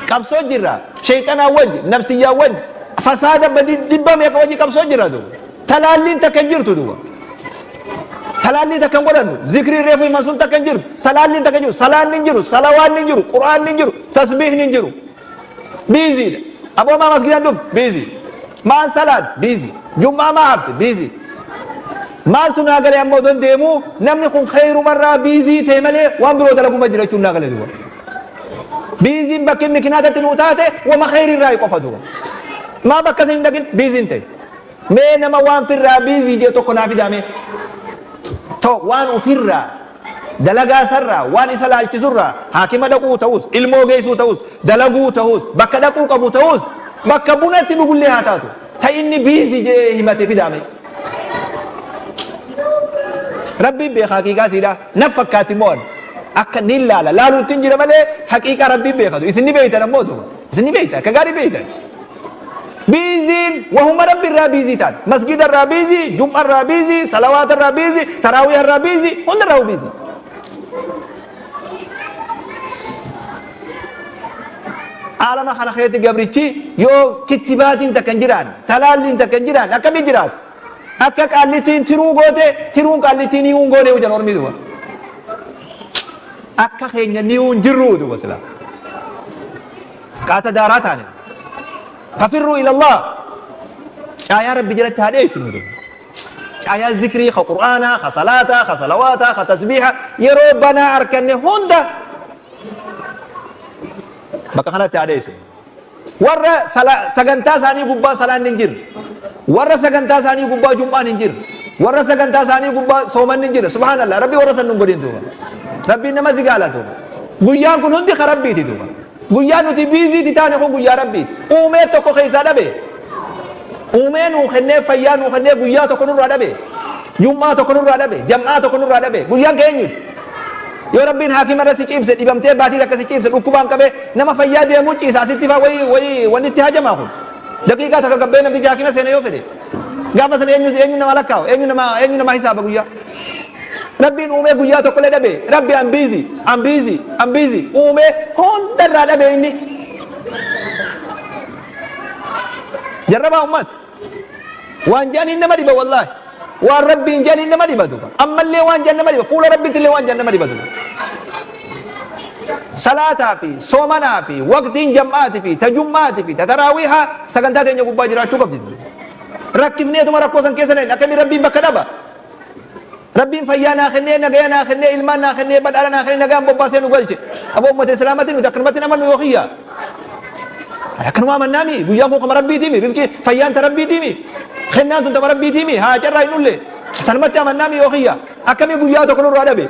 Qabsoo jirra shayxanaa wajji, nafsiyyaa wajji, fasaada badii dhibba meeqa wajji qabsoo jirra duuba. Talaalliin takka hin jirtu duuba. Talaallii takka hin godhannu. Zikrii reefu himan sun takka hin jirtu. Talaalliin takka hin jiru. Salaanni hin jiru, salawaanni hin jiru, quraanni hin jiru, tasbiihni hin jiru. Biiziidha. Aboo maa masgidaan dhuftu? Busy. Maan salaat? Busy. Jum'aa maa hafte? Busy. Maaltu naa galee amma odoon deemu namni kun khayrumarraa busy ta'e malee waan biroo dalaguma jira jechuun naa galee duuba. Busyn bakki mikinaatatti nuu taate wama khayrirraa qofa duuba. Maa bakka isin hin dhaqin busyn ta'e. Mee nama waan firraa busy jee tokko naa fidaame. To waan ofirraa dalagaa sarraa waan isa laalchisurraa haakima dhaquu ta'us, ilmoo geessuu ta'us, dalaguu ta'us, bakka dhaquu qabu ta'us, bakka bunatti dhugullee haa taatu ta inni busy jee himate fidaame. Rabbiin beeka haqiiqaa siidha naf fakkaatti immoo akka ni laala laaluutti hin jira malee haqiiqaa rabbiin beekatu. Isin ni beeytan ammoo duuba, isin ni beeytan, akka gaarii beeytan. Busyn wahuma rabbi irraa busy ta'an, masgida irraa busy, jum'a irraa busy, salawaata irraa busy, taraawiha irraa busy, hunda irraa busy. Aalama kana keessatti gabrichi yoo kittibaatiin takka hin jiraan, talaalliin takka hin jiraan, akkamii jiraatu? Akka qaallittiin tiruu goote tiruun qaallittiin ni'uun goone jedhan ormi duba. Akka keenya ni'uun jirru duba sila qaata daaraa taane. ففروا إلى الله caayaa rabbi jalatti haa dheessinu duba. Caayaa zikrii ka qur'aanaa, ka salaataa, ka salawaataa, ka tasbiiha yeroo banaa arkanne hunda bakka kanatti haa dheessinu. Warra sagantaa isaanii gubbaa salaanni hin jirre, warra sagantaa isaanii gubbaa jum'aan hin jirre, warra sagantaa isaanii gubbaa soomanni hin jirre, subhaanallah, rabbi warra san nun godhin duuba. Rabbiin nama si gaala duuba. Guyyaan kun hundi ka rabbiiti duuba. Guyyaan nuti busyti taane kun guyyaa rabbiiti. Uumee tokko keessaa dhabe, uumee nuu kennee, fayyaa nuu kennee, guyyaa tokko nurraa dhabe, jum'aa tokko nurraa dhabe, jam'aa tokko nurraa dhabe. Guyyaan keenyuti. Yoo Rabbiin haakima irra si ciibse, dhibamtee baatii takka si ciibse, dhukkubaan qabee nama fayyaa deemuu ciisa asitti faa wayii wayii wanni itti hajamaa kun. Daqiiqaa takka gabbee namtichi haakima seena yoo fedhe. Gaafa sana eenyu eenyu nama lakkaawa, eenyu nama eenyu nama hisaaba guyyaa. Rabbiin uumee guyyaa tokkollee dhabe. Rabbi I'm busy, I'm busy, I'm busy. Uumee hunda irraa dhabe inni. Jarrabaa ummata. Waan jedhaniin nama dhiba wallaahi. Waan Rabbiin jedhaniin nama dhiba duba. Ammallee waan jedhan nama dhiba. Fuula Rabbiitti illee waan jedhan nama dhiba duba. Salaataa fi soomanaa fi waqtiin jam'aati fi tajummaati fi tataraawiihaa sagantaa teenya gubbaa jiraachuu qabdi. Rakkifneetuma rakkoo san keessa naqne akkamiin Rabbiin bakka dhaba. Rabbiin fayyaa naa kennee, nagaya naa kennee, ilmaan naa kennee, badhaadha naa kennee, nagaan bobbaasee nu galche. Aboo ummata Islaamatti nuti akkanumatti hin amannu yoo kiyya. Akkanuma amannaami guyyaan kun kama Rabbiitiimi rizqii fayyaan ta Rabbiitiimi kennaan tun tama Rabbiitiimi haa carraa hin dhulle. Tanumatti amannaami yoo kiyya. Akkamii guyyaa tokko nurraa dhabe.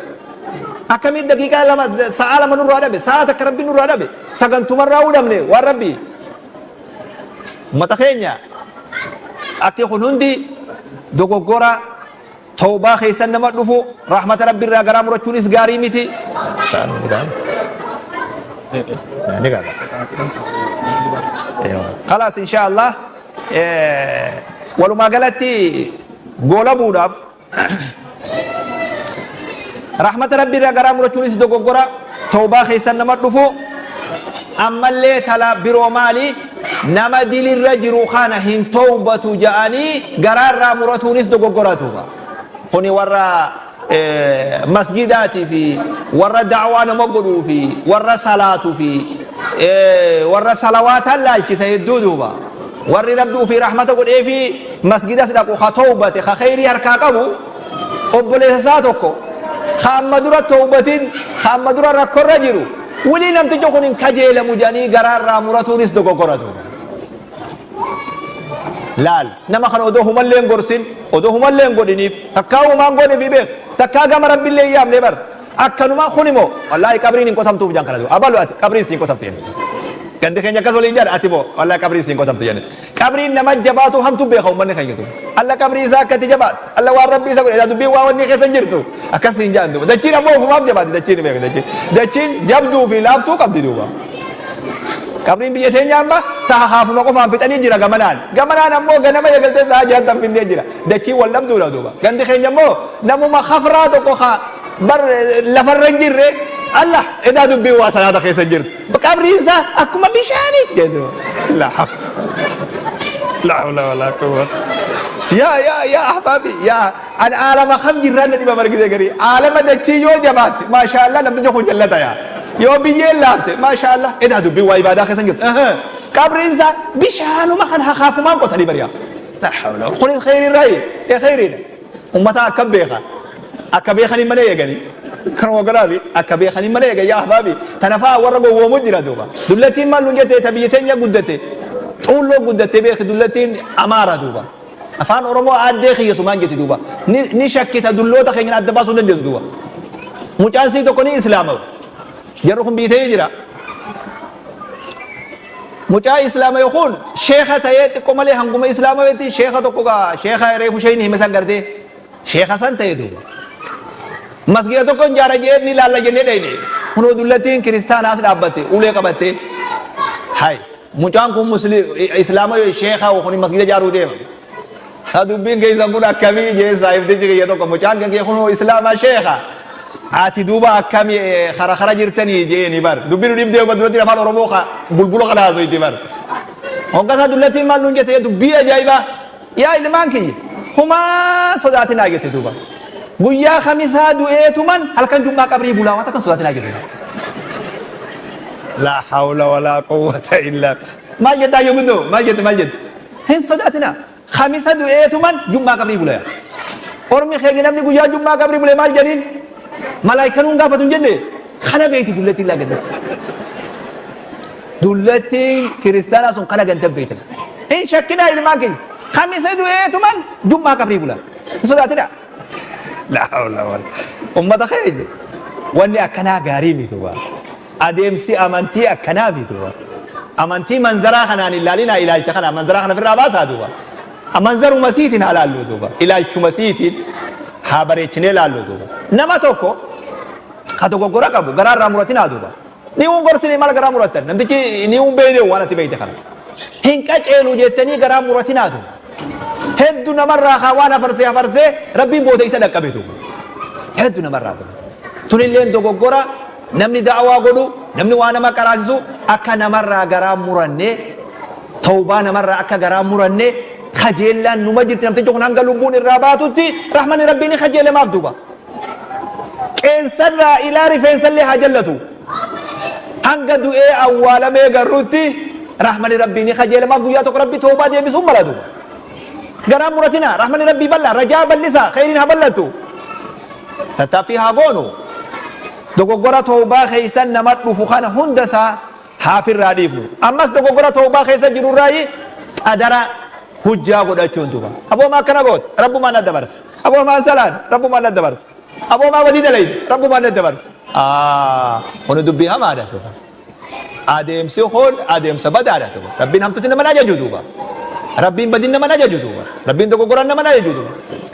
Akkamii daqiiqaa lama sa'aa lama nurraa dhabe sa'aa takka Rabbi nurraa dhabe sagantumarraa hudhamne waan Rabbii. Ummata keenya akki kun hundi dogoggora tawbaa keessan nama dhufu rahmata Rabbi irraa garaa murachuunis gaarii miti. Kalaas insha Allah walumaa galatti goolabuudhaaf Rahmata Rabbi irraa garaa murachuunis dogoggora tawbaa keessan nama dhufu. Ammallee tala biroo maali? Nama dilirra jiru kana hin tawbatu ja'anii garaa irraa muratuunis dogoggora tuuba. Kuni warra masgidaatii fi warra da'waa nama godhuu fi warra salaatu fi warra salawaataan laalchisa hedduu duuba. Warri Rabbi ufii rahmata godheefii masgidas dhaqu ka towbate ka kheyrii harkaa qabu obboleessa isaa tokko ka amma dura towbatin ka amma dura rakkorra jiru wly namtichi kun hin kajeelamu jedhanii garaa irraa muratuunis dogoggora duuba. Laal nama kana odoo humallee hin gorsin odoo humallee hin godhiniif takkaa humaan goonefi beek takkaa gama Rabbillee hin yaamne bar. Akkanuma kuni moo wallaahi qabriin hin qotamtuuf jedhan kana dura. Abalu ati qabriin siin qotamtu jenne. Gandi keenya akkas waliin jedhan ati moo wallaahi qabriin siin qotamtu jenne. Qabriin nama jabaatu hamtu beeka uummanni keenya tu. Alla qabrii isaa akkatti jabaatu. Alla waan rabbii isa godhe dubbiin waa wanni keessa hin jirtu. Akkas siin jedhan duuba. Dachiin ammoo ofumaaf jabaati dachiin beeka dachiin. Dachiin jabduu fi laaftuu qabdi duuba. Qabriin biyya teenya amma taha haafuma qofaan fixanii jira gamanaan. Gamanaan ammoo ganama eegaltee sa'a jahan tan finnee jira. Dachiin wal dhabduudha duuba. Gandi keenya immoo namuma kafraa tokko ka bar lafarra hin jirre Allah edaa dubbiin waa salaata keessa hin jirtu. Qabriin isaa akkuma bishaaniiti jedhu. La hawla wala quwwata. Yaa yaa yaa ahbaabi yaa an aalama kam jirraan na dhiba margite garii aalama dachii yoo jabaatte maashaallah namtichi kun jallata yaa yoo biyyeen laafte maashaallah edaa dubbiin waa ibaadaa keessa hin jirtu. Qabriin isaa bishaanuma kan hakaafumaan qotanii bari'a. La hawla kunis kheyriin raayi ee kheyriidha. Ummata akkam beeka? Akka beekaniin malee eeganii. Kanuma godhaafi akka beekaniin malee eegan yaa ahbaabi. Tana fa'a warra gowwoomu jira duuba. Dullattiin maal nuun jette ta biyya teenya guddatte. Xuulloo guddatte beeki dullattiin Amaara duuba. Afaan Oromoo aaddee kiyya sumaan jetti duuba. Ni, ni shakkita dulloota keenyan adda baasuu hin dandeessu duuba. Mucaan sii tokko ni islaamawe. Jarri kun biyya teenya jira. Mucaa islaamawe kun sheekha ta'ee xiqqoo malee hanguma islaamawetti sheekha tokko gaa sheekha reefu sheeyni hime san gartee sheekha san ta'e duuba. Masgiida tokko hin jaara jee ni laalla jennee dhayne. Kunoo dullattiin kiristaanaas dhaabbatte ulee qabatte. Hay mucaan kun musli islaama sheekha kun masgiida jaaruu deema. Sa dubbiin keessan kun akkamii jee saahibtichi kiyya tokko mucaan kan kee kunoo islaama sheekha. Ati duuba akkami kara kara jirtanii jeeni bar. Dubbiin nu dhibdee uma duratti afaan Oromoo ka bulbula kana haasoyti bar. Hoggasaa dullattiin maal nuun jette dubbii ajaa'ibaa. Yaa ilmaan kiyya humaa sodaatinaa jette duuba. Guyyaa kamisaa du'eetuman halkan jum'aa qabrii bulaa waan takka sodaatinaa jette. La hawla wala quwwata illa maal jettaa yoo guddoo maal jette maal jette. Hin sodaatinaa. Kamisa du'eetuman jum'aa qabrii bulaya. Ormi keenya namni guyyaa jum'aa qabrii bule maal jedhaniin? Malaayikanuun hin gaafatu hin jenne? Kana beekti dullattiin laa ganda. Dullattiin kiristaanaa sun kana ganda beekti. Hin shakkinaa ilmaan keenya. Kamisa du'eetuman jum'aa qabrii bula. Hin sodaatinaa. Laa hawla wala. Ummata keenya wanni akkanaa gaarii miti waa. Adeemsi amantii akkanaa miti waa. Amantii manzaraa kanaan hin laalinaa ilaalcha kana manzaraa kana ofirraa baasaa duuba. Manzaruma siitiin haa laallu duuba. Ilaalchuma siitiin haa bareechinee laallu duuba. Nama tokko Ka dogoggora qabu garaa irraa muratinaa duuba. Ni uun gorsine maal garaa murattan? Namtichi ni uun beeyne waan ati beeyte kana. Hin qaceelu jettanii garaa muratinaa duuba. Heddu namarraa kaa waan hafarsee hafarsee Rabbiin booda isa dhaqqabe duuba. Heddu namarraa duuba. Tunilleen dogoggora namni da'awaa godhu, namni waa nama qaraasisu akka namarraa garaa muranne, tawbaa namarraa akka garaa muranne, kajeellaan numa jirti. Namtichi kun hanga lubbuun irraa baatutti rahmanni Rabbii ni kajeelamaaf duuba. Qeensarraa ilaa rifeensallee haa jallatu. Hanga du'ee awwaalamee garrutti rahmanni Rabbii ni kajeelamaaf, guyyaa tokko Rabbi tawbaa deebisuun mala duuba. Garaa muratina, rahmanni Rabbii bal'aa, rajaa bal'isa, kheyriin haa bal'attu. Tattaaffii haa goonu. Dogoggora tawbaa keessa nama dhufu kana hunda isaa haafirraa dhiifnu. Ammas dogoggora tawbaa keessa jirurraayi qadara hujjaa godhachuun duba. Aboo maa akkana goote? Rabbumaan na dabarse. Aboo maan salaan? Rabbumaan na dabarse. Aboo maa badii dalayde? Rabbumaan na dabarse. Kuni dubbii hamaadha duba. Adeemsi kun adeemsa badaadha duba. Rabbiin hamtutti nama ajaju duuba. Rabbiin badin nama ajaju duuba. Rabbiin dogoggoran nama ajaju duuba.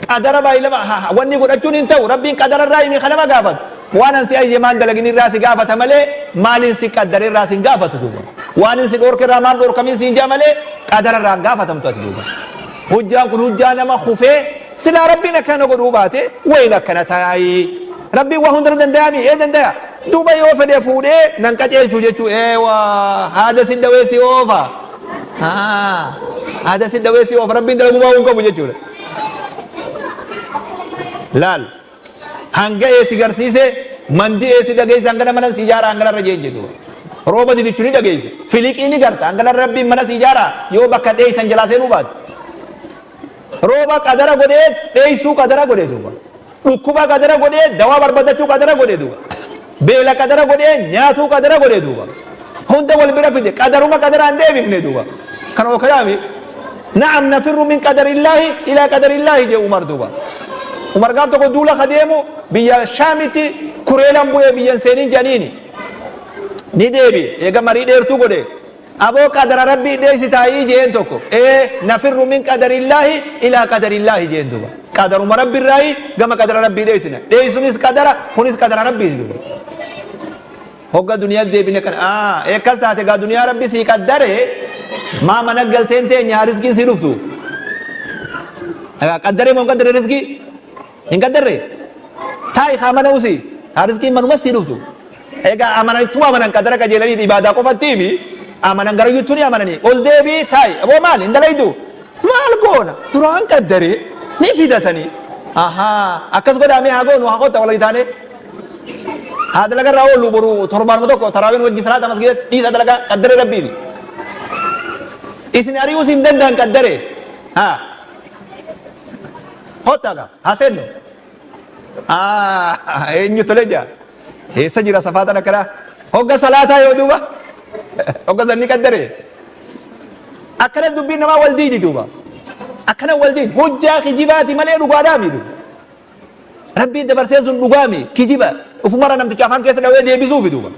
Qadara baay'ilama wanni godhachuun hin ta'u. Rabbiin qadara irraa himi kan nama gaafatu. Waan an si ayyamaan dalagin irraa si gaafata malee maaliin si qaddare irraa si hin gaafatu duuba. Waan si dhoorke irraa maal dhoorkamiin si hin jaa malee qadara irraa hin gaafatamtu ati duuba. Hujjaan kun hujjaa nama kufee silaa Rabbiin akkana godhuu baate wayin akkana taayii. Rabbiin waa hundana dandayaami? Ee, dandaya. Duuba yoo fedhe fuudhee nan qaceelchu jechuu, eewaa, haada si dhawee si oofa. Haada si dhawee si oofa, Rabbiin dalaguu waa hin qabu jechuudha. Laal, hanga ee si garsiise, mandi ee si dhageesse, hangana mana si ijaaraa, hangana irra jeen jedhu. Rooba didichu ni dhageesse. Filiqii ni garta, hangana Rabbiin mana si ijaaraa yoo bakka dheeysan jalaa seenuu baate. Rooba qadara godhee, dheeysuu qadara godhee duuba. Dhukkuba qadara godhee, dawaa barbadachuu qadara godhee duuba. Beela qadara godhee, nyaatuu qadara godhee duuba. Hunda wal bira fide, qadaruma qadaraan deebifne duuba. Kan okalaami. Na'am, nafirru min qadarillaahi ilaa qadarillaahi jee Umar duuba. Umar gaaf tokko duula ka deemu biyya Shaamitti kureelan bu'ee biyyan seeniin jedhaniini. Ni deebi'e, eega marii dheertuu godhe. Aboo, qadara Rabbii dheessitaayii jeen tokko. Ee, nafirru min qadarillaahi ilaa qadarillaahi jeen duuba. Qadaruma Rabbi irraayi gama qadara Rabbii dheessina. Dheessunis qadara, kunis qadara Rabbiiti duuba. Hogga duniyaa deebine kana akkas taate gaa, duniyaa Rabbi sii qaddare, maa mana galteen teenya rizqiin sii dhuftu. Qaddaree moo hin qaddarre? Rizqii hin qaddarre, taa'i haa mana usii, haa rizqiin manuma sii dhuftu. Egaa amananitu amanan qadara qajeelanii ibaadaa qofatti himi amanan garayyuttu ni amananii ol deebii taa'i. Aboo, maal hin dalaydu? Maal goona, duraan qaddaree ni fida sanii. Ahaa, akkas godhaamee haa goonu, haa qotta walii taanee. Haa dalagaa irraa oollu, boru torbaanuma tokko taraawiin wajji salaata masgiidatti dhiisa, dalagaa qaddaree Rabbiini. Isin ari'uus hin danda'an, qaddaree. Haa. Hotta gaa haa seennu. Eenyu tole jaa? Eessa jira safaatan akkanaa? Hogga salaataa yoo duuba hogga sanni qaddaree. Akkana dubbiin namaa wal diidi duuba. Akkana wal diidi. Hujjaa kijibaati malee dhugaadhaa miidhu. Rabbiin dabarseen sun dhugaami, kijiba ufumarra namticha afaan keessa dhawee deebisuufi duuba.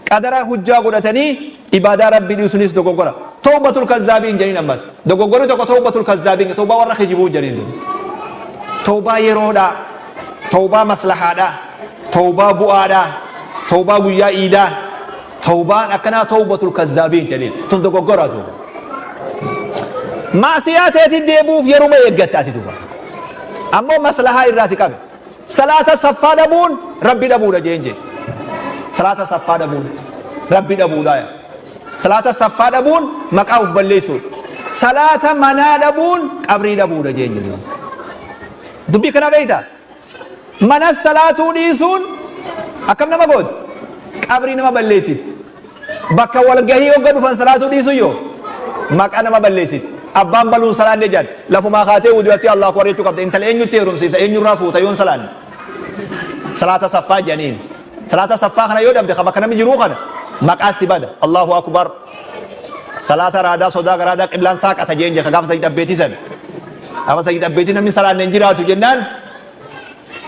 Qadara hujjaa godhatanii ibaadaa Rabbii dhiisuunis dogoggora. Tawbatul kazzaabiin jedhaniin ammas. Dogoggorri tokko tawbatul kazzaabiin, tawbaa warra kijibuu jedhaniin duuba. Tawbaa yeroodhaa, tawbaa maslahaadhaa, tawbaa bu'aadhaa, tawbaa guyyaa iidaa, tawbaan akkanaa tawbatul kazzaabiin jedhaniin tun dogoggora duuba. Maasiyaa teetiin deebi'uuf yeruma eeggatta ati duuba. Ammoo maslahaa irraa si qabe. Salaata saffaa dhabuun Rabbi dhabuudha jeen jee. Salaata saffaa dhabuun Rabbi dhabuudha. Salaata saffaa dhabuun maqaa uf balleessuudha. Salaata manaa dhabuun qabrii dhabuudha jeen jedhu. Dubbii kana beektaa? Mana salaatuu dhiisuun akkam nama gooti? Qabrii nama balleessiti. Bakka walgahii hogga dhufan salaatuu dhiisuu yoo maqaa nama balleessiti. Abbaan baluun salaanne jedhan, lafumaa kaatee wudu'attee Allahu akbar jechuu qabda. Intala eenyutti heerumsiifta, eenyurraa fuuta yoon salaanne? Salaata saffaa jedhaniin. Salaata saffaa kana yoo dhabde, bakka namni jiruu kana maqaa si bada. Allahu akbar. Salaata raadaa sodaa garaadaa qiblaan saaqata jeen jedha gaafa sadii dhabbeetii sana. Gaafa sadii dhabbeetii namni salaanne hin jiraatu jennaan,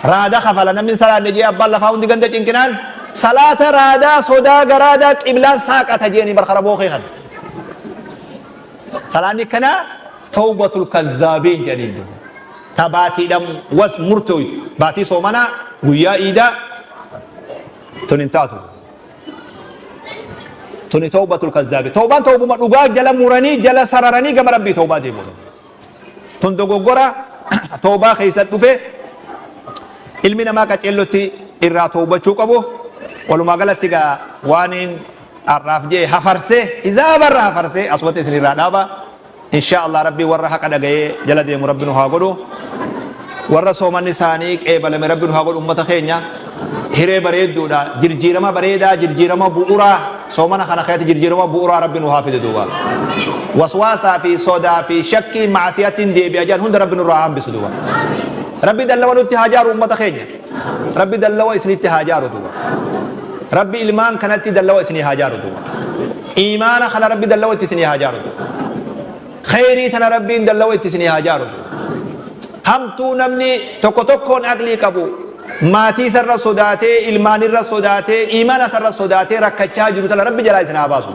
raada kafala namni salaanne jee abbaan lafaa hundi ganda cinqinaan, salaata raadaa sodaa garaadaa qiblaan saaqata jeeni barkara bookee kana. Salaanni kanaa tawbatul kazzaabiin jedhaniin duuba. Ta baatiidhaan was murtooytu, baatii soomanaa, guyyaa iidaa, Tun hin taatu. Tuni tawbatul kazzaabi. Tawbaan tawbuma dhugaa jala muranii jala sararanii gama Rabbii tawbaa deebi'u. Tun dogoggora tawbaa keessa dhufe ilmi namaa qaceellotti irraa tawbachuu qabu. Walumaa galatti gaa waaniin har'aaf jee hafarsee izaabarra hafarsee asumatti isin irraa dhaaba. Inshaa Allah Rabbi warra haqa dhagayee jala deemu Rabbi nu haa godhu. Warra soomanni isaanii qeebalame Rabbi nu haa godhu. Ummata keenya hiree bareedduudha. Jirjiirama bareedaa, jirjiirama bu'uraa, soomana kana keessatti jirjiirama bu'uraa Rabbi nu haa fidu duuba. Waswaasaa fi sodaa fi shakkii maasiyaatiin deebi'a jedhan hunda Rabbi nurraa haa hambisu duuba. Rabbi dallawa nutti haa jaaru ummata keenya. Rabbi dallawa isinitti haa jaaru duuba. Rabbi ilmaan kanatti dallawa isinii haa jaaru duuba. Iimaana kana Rabbi dallawa itti isinii haa jaaru. Kheyrii tana Rabbiin dallawa itti isinii haa jaaru. Hamtuu namni tokko tokkoon aqlii qabu maatii isarra sodaatee, ilmaanirra sodaatee, iimaana isarra sodaatee rakkachaa jiru tana Rabbi jalaa isin haa baasu.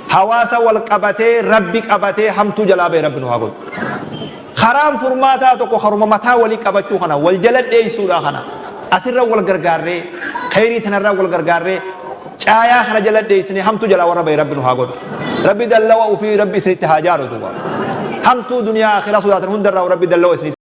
Hawaasa wal qabatee, Rabbi qabatee hamtuu jalaa bahe Rabbi nu haa godhu. Karaan furmaataa tokko karuma mataa walii qabachuu kana, wal jala dheeysuudha kana, asirra wal gargaarree, kheyrii tanarra wal gargaarree, caayaa kana jala dheeysinee hamtuu jalaa warra bahe Rabbi nu haa godhu. Rabbi dallawa ufii Rabbi isinitti haa jaaru duuba. Hamtuu duniyaa akhiraa sodaatan hundarraa Rabbi dallawa isinitti.